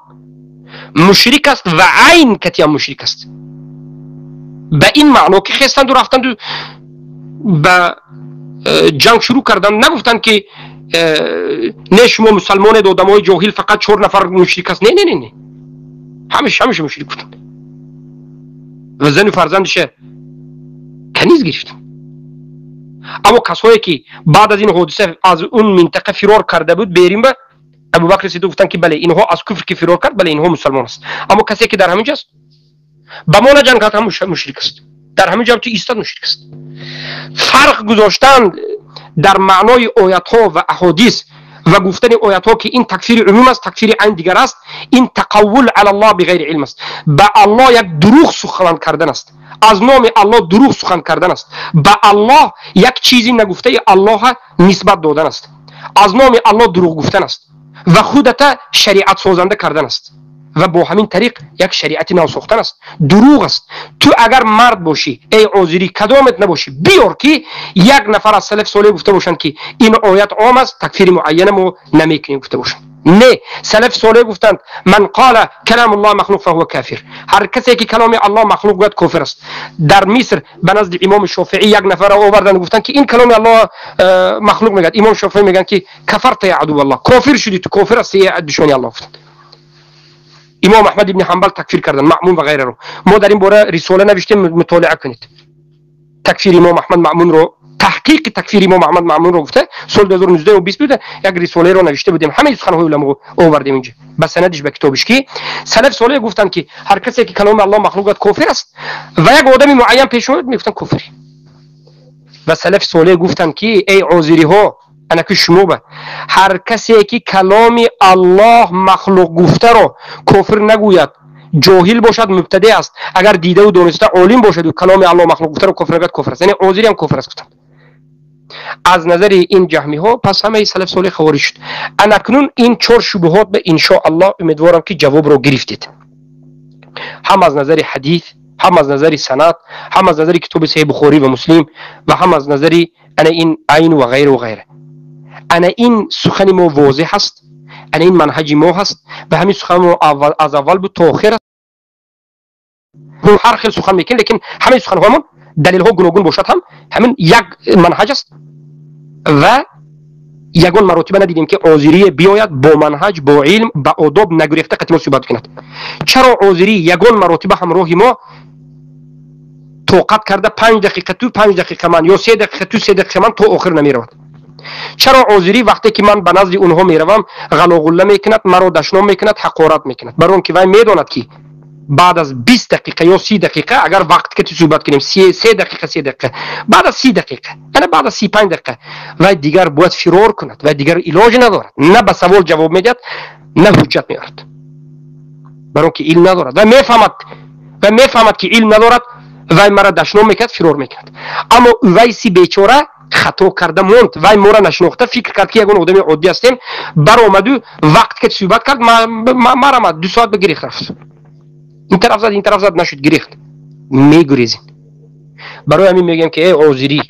мушрик аст ва айн катиам мушрик аст, ба ин маъно, ки хестанду рафтанду ба ҷанг шурӯъ карданд. Нагуфтанд, ки не, шумо мусалмонед, одамои ҷоҳил, фақат чор нафар мушрик аст. Не, не, не, не, ҳамаша мушрик гуфтанд ва зану фарзандиша каниз гирифтанд. Аммо касое, ки баъд аз ин ҳодиса аз он минтақа фирор карда буд берин, ба Абубакри Сиддиқ гуфтанд, ки бале, инҳо аз куфр ки фирор кард, бале, инҳо мусалмон аст. Аммо касе, ки дар ҳамин ҷо аст, ба мо наҷанг кард, ҳам мушрик аст. Дар ҳамин ҷо ту истад, мушрик аст. Фарқ гузоштан дар маънои оятҳо ва аҳодис ва гуфтани оятҳо, ки ин такфири умум аст, такфири айн дигар аст, ин тақаввул ала Аллоҳ биғайри илм аст, ба Аллоҳ як дурӯғ сухан кардан аст, аз номи Аллоҳ дурӯғ сухан кардан аст, ба Аллоҳ як чизи нагуфтаи Аллоҳа нисбат додан аст, аз номи Аллоҳ дурӯғ гуфтан аст ва худата шариатсозанда кардан аст ва бо ҳамин тариқ як шариати нав сохтан аст. Дурӯғ аст. Ту агар мард бошӣ, эй озирӣ, кадомет набошӣ, биёр, ки як нафар аз салаф солеҳ гуфта бошанд, ки ин оят ом аст, такфири муайяна мо намекунем, гуфта бошанд. Не, салаф солеҳ гуфтанд: ман қала каламуллоҳ махлуқ фаҳува кафир. Ҳар касе, ки каломи Аллоҳ махлуқ гӯяд, кофир аст. Дар Миср ба назди имоми Шофиӣ як нафарро оварданд, гуфтанд, ки ин каломи Аллоҳ махлуқ мегӯяд. Имом Шофиӣ мегӯянд, ки кафарта я адуваллоҳ, кофир шудӣ, ту кофир ҳасти, эй душмани Аллоҳ, гуфтанд. Имом Аҳмад ибни Ҳанбал такфир карданд Маъмун ва ғайраро. Мо дар ин бора рисола навиштем, мутолиа кунед. Такфири имом Аҳмад Маъмунро, таҳқиқи такфири имом Аҳмад Маъмунро гуфта, соли 2019 20 буда, як рисолаеро навишта будем. Ҳамаи суханҳои уламо овардем инҷа ба санадиш, ба китобиш, ки салаф солеҳ гуфтанд, ки ҳар касе, ки каломи Аллоҳ махлуқ гӯяд, кофир аст, ва як одами муайян пеш омад, мегуфтанд кофирӣ. Ва салафи солеҳ гуфтанд, ки эй озириҳо, анаки шумо ба ҳар касе, ки каломи Аллоҳ махлуқ гуфтаро кофир нагӯяд, ҷоҳил бошад, мубтаде аст. Агар дидаву дониста олим бошаду каломи Аллоҳ махлуқ гуфтаро кофир нагӯяд, кофир аст. Яъне озири ҳам кофир аст, гуфтанд. Аз назари ин ҷаҳмиҳо пас ҳамаи салаф солеҳ хавориҷ шуд. Анакнун ин чор шубҳот ба иншоаллоҳ умедворам, ки ҷавобро гирифтед. ҳам аз назари ҳадис, ҳам аз назари санад, ҳам аз назари китоби Саҳеҳи Бухорӣ ва Муслим ва ҳам аз назари ана ин айн ва ғайра ва ғайра. Ана ин сухани мо возеҳ аст, ана ин манҳаҷи мо ҳаст ва ҳамин сухан мо аз аввал буд то охир. Ҳар хел сухан мекунем, лекин ҳамаи суханҳоямон далелҳо гуногун бошад ҳам ҳамин як манҳаҷ аст ва ягон маротиба надидем, ки озирие биёяд, бо манҳаҷ, бо илм, ба одоб нагурехта қати мо суҳбат кунад. Чаро озирӣ ягон маротиба ҳамроҳи мо тоқат карда 5 дақиқа ту, 5 дақиқа ман ё 3 дақиқа ту, 3 дақиқа ман то охир намеравад? Чаро озирӣ вақте ки ман ба назди онҳо меравам, ғалоғулла мекунад, маро дашном мекунад, ҳақорат мекунад? Барои он ки вай медонад, ки баъд аз 20 дақиқа ё 30 дақиқа, агар вақт кати суҳбат кунем, 3 дақиқа, 3 дақиқа, баъд аз 30 дақиқа, ана баъд аз 35 дақиқа вай дигар бояд фирор кунад. Вай дигар илоҷ надорад, на ба савол ҷавоб медиҳад, на ҳуҷҷат меорад, барои он ки илм надорад. Вай мефаҳмад, ки илм надорад. Вай мара дашном мекунад, фирор мекунад. Аммо Увайси бечора хато карда монд. Вай мора нашинохта фикр кард, ки ягон одами оддӣ ҳастем. Баромаду вақт ки суҳбат кард, марамад 2 соат ба гирехт рафт. Ин тараф зад, ин тараф зад, нашуд, гирехт. Мегурезем. Барои ҳамин мегӯям, ки эй озирӣ,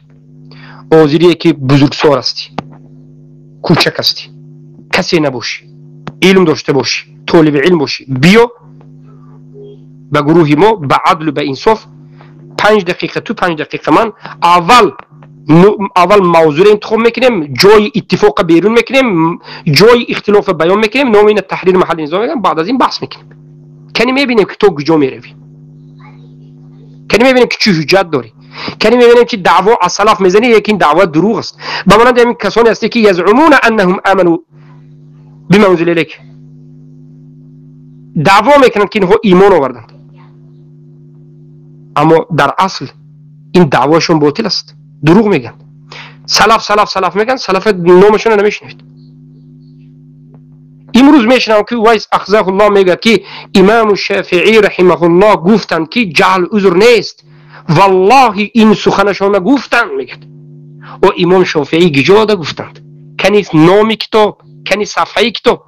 озирие ки бузургсор ҳастӣ, кӯчак ҳастӣ, касе набошӣ, илм дошта бошӣ, толиби илм бошӣ, биё ба гурӯҳи мо, ба адлу ба инсоф, 5 дақиқа ту, 5 дақиқа ман. Аввал мавзӯро интихоб мекунем, ҷои иттифоқа берун мекунем, ҷои ихтилофа баён мекунем, номи ина таҳрир маҳалли низом мекунем. Баъд аз ин баҳс мекунем. Кани мебинем, ки то куҷо меравӣ, кани мебинем, ки чӣ ҳуҷҷат дорӣ, кани мебинем, ки даъво аз салаф мезанӣ, лекин даъва дурӯғ аст. Ба монанди ҳамин касоне ҳастӣ, ки язъумуна аннаҳум аману бима унзила илайк, даъво мекунанд, ки инҳо имон оварданд, аммо дар асл ин даъвоашон ботил аст, дурӯғ мегӯянд. Салаф, салаф, салаф мегӯянд, салаф номашонро намешунавед. Имрӯз мешунавам, ки Увайс ахзаҳуллоҳ мегӯяд, ки имому Шафиӣ раҳимаҳуллоҳ гуфтанд, ки ҷаҳл узр нест. Валлоҳи, ин суханашона гуфтанд, мегӯяд. О, имом Шофиӣ гиҷода гуфтанд? Кани номи китоб, кани сафҳаи китоб?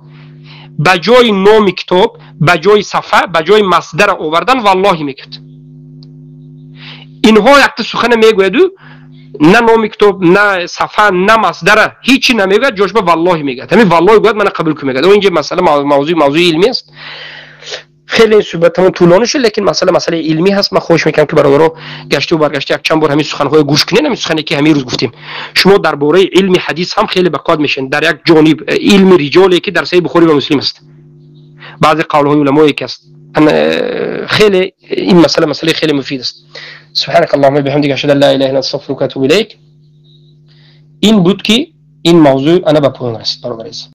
Ба ҷои номи китоб, ба ҷои сафҳа, ба ҷои масдара овардан валлоҳи мегӯяд. Инҳо якта сухана мегӯяду на номи китоб, на сафҳа, на масдара, ҳичи намегӯяд, ҷошба валлоҳи мегӯяд. Ҳамин валлоҳи гӯяд, мана қабул кун мегӯяд. Инҷа масъала мавзӯи илмӣ аст. Хеле суҳбатамон тӯлонӣ шуд, лекин масъала масъалаи илмӣ ҳаст. Ман хоҳиш мекунам, ки бародаро гаштаву баргашта як чанд бор ҳамин суханҳоро гӯш кунед, ҳамин сухане, ки ҳамин рӯз гуфтем. Шумо дар бораи илми ҳадис ҳам хеле бақувват мешавед. Дар як ҷониб илми риҷоле, ки дар Саҳеҳи Бухорӣ ва Муслим аст, баъзе қавлҳои уламое ки аст, хеле ин масъала масъалаи хеле муфид аст. سبحانك اللهم بحمدك، اشهد ان لا اله الا انت، استغفرك واتوب اليك. Ин буд, ки ин мавзӯъ ана ба поён расид, бародари азиз.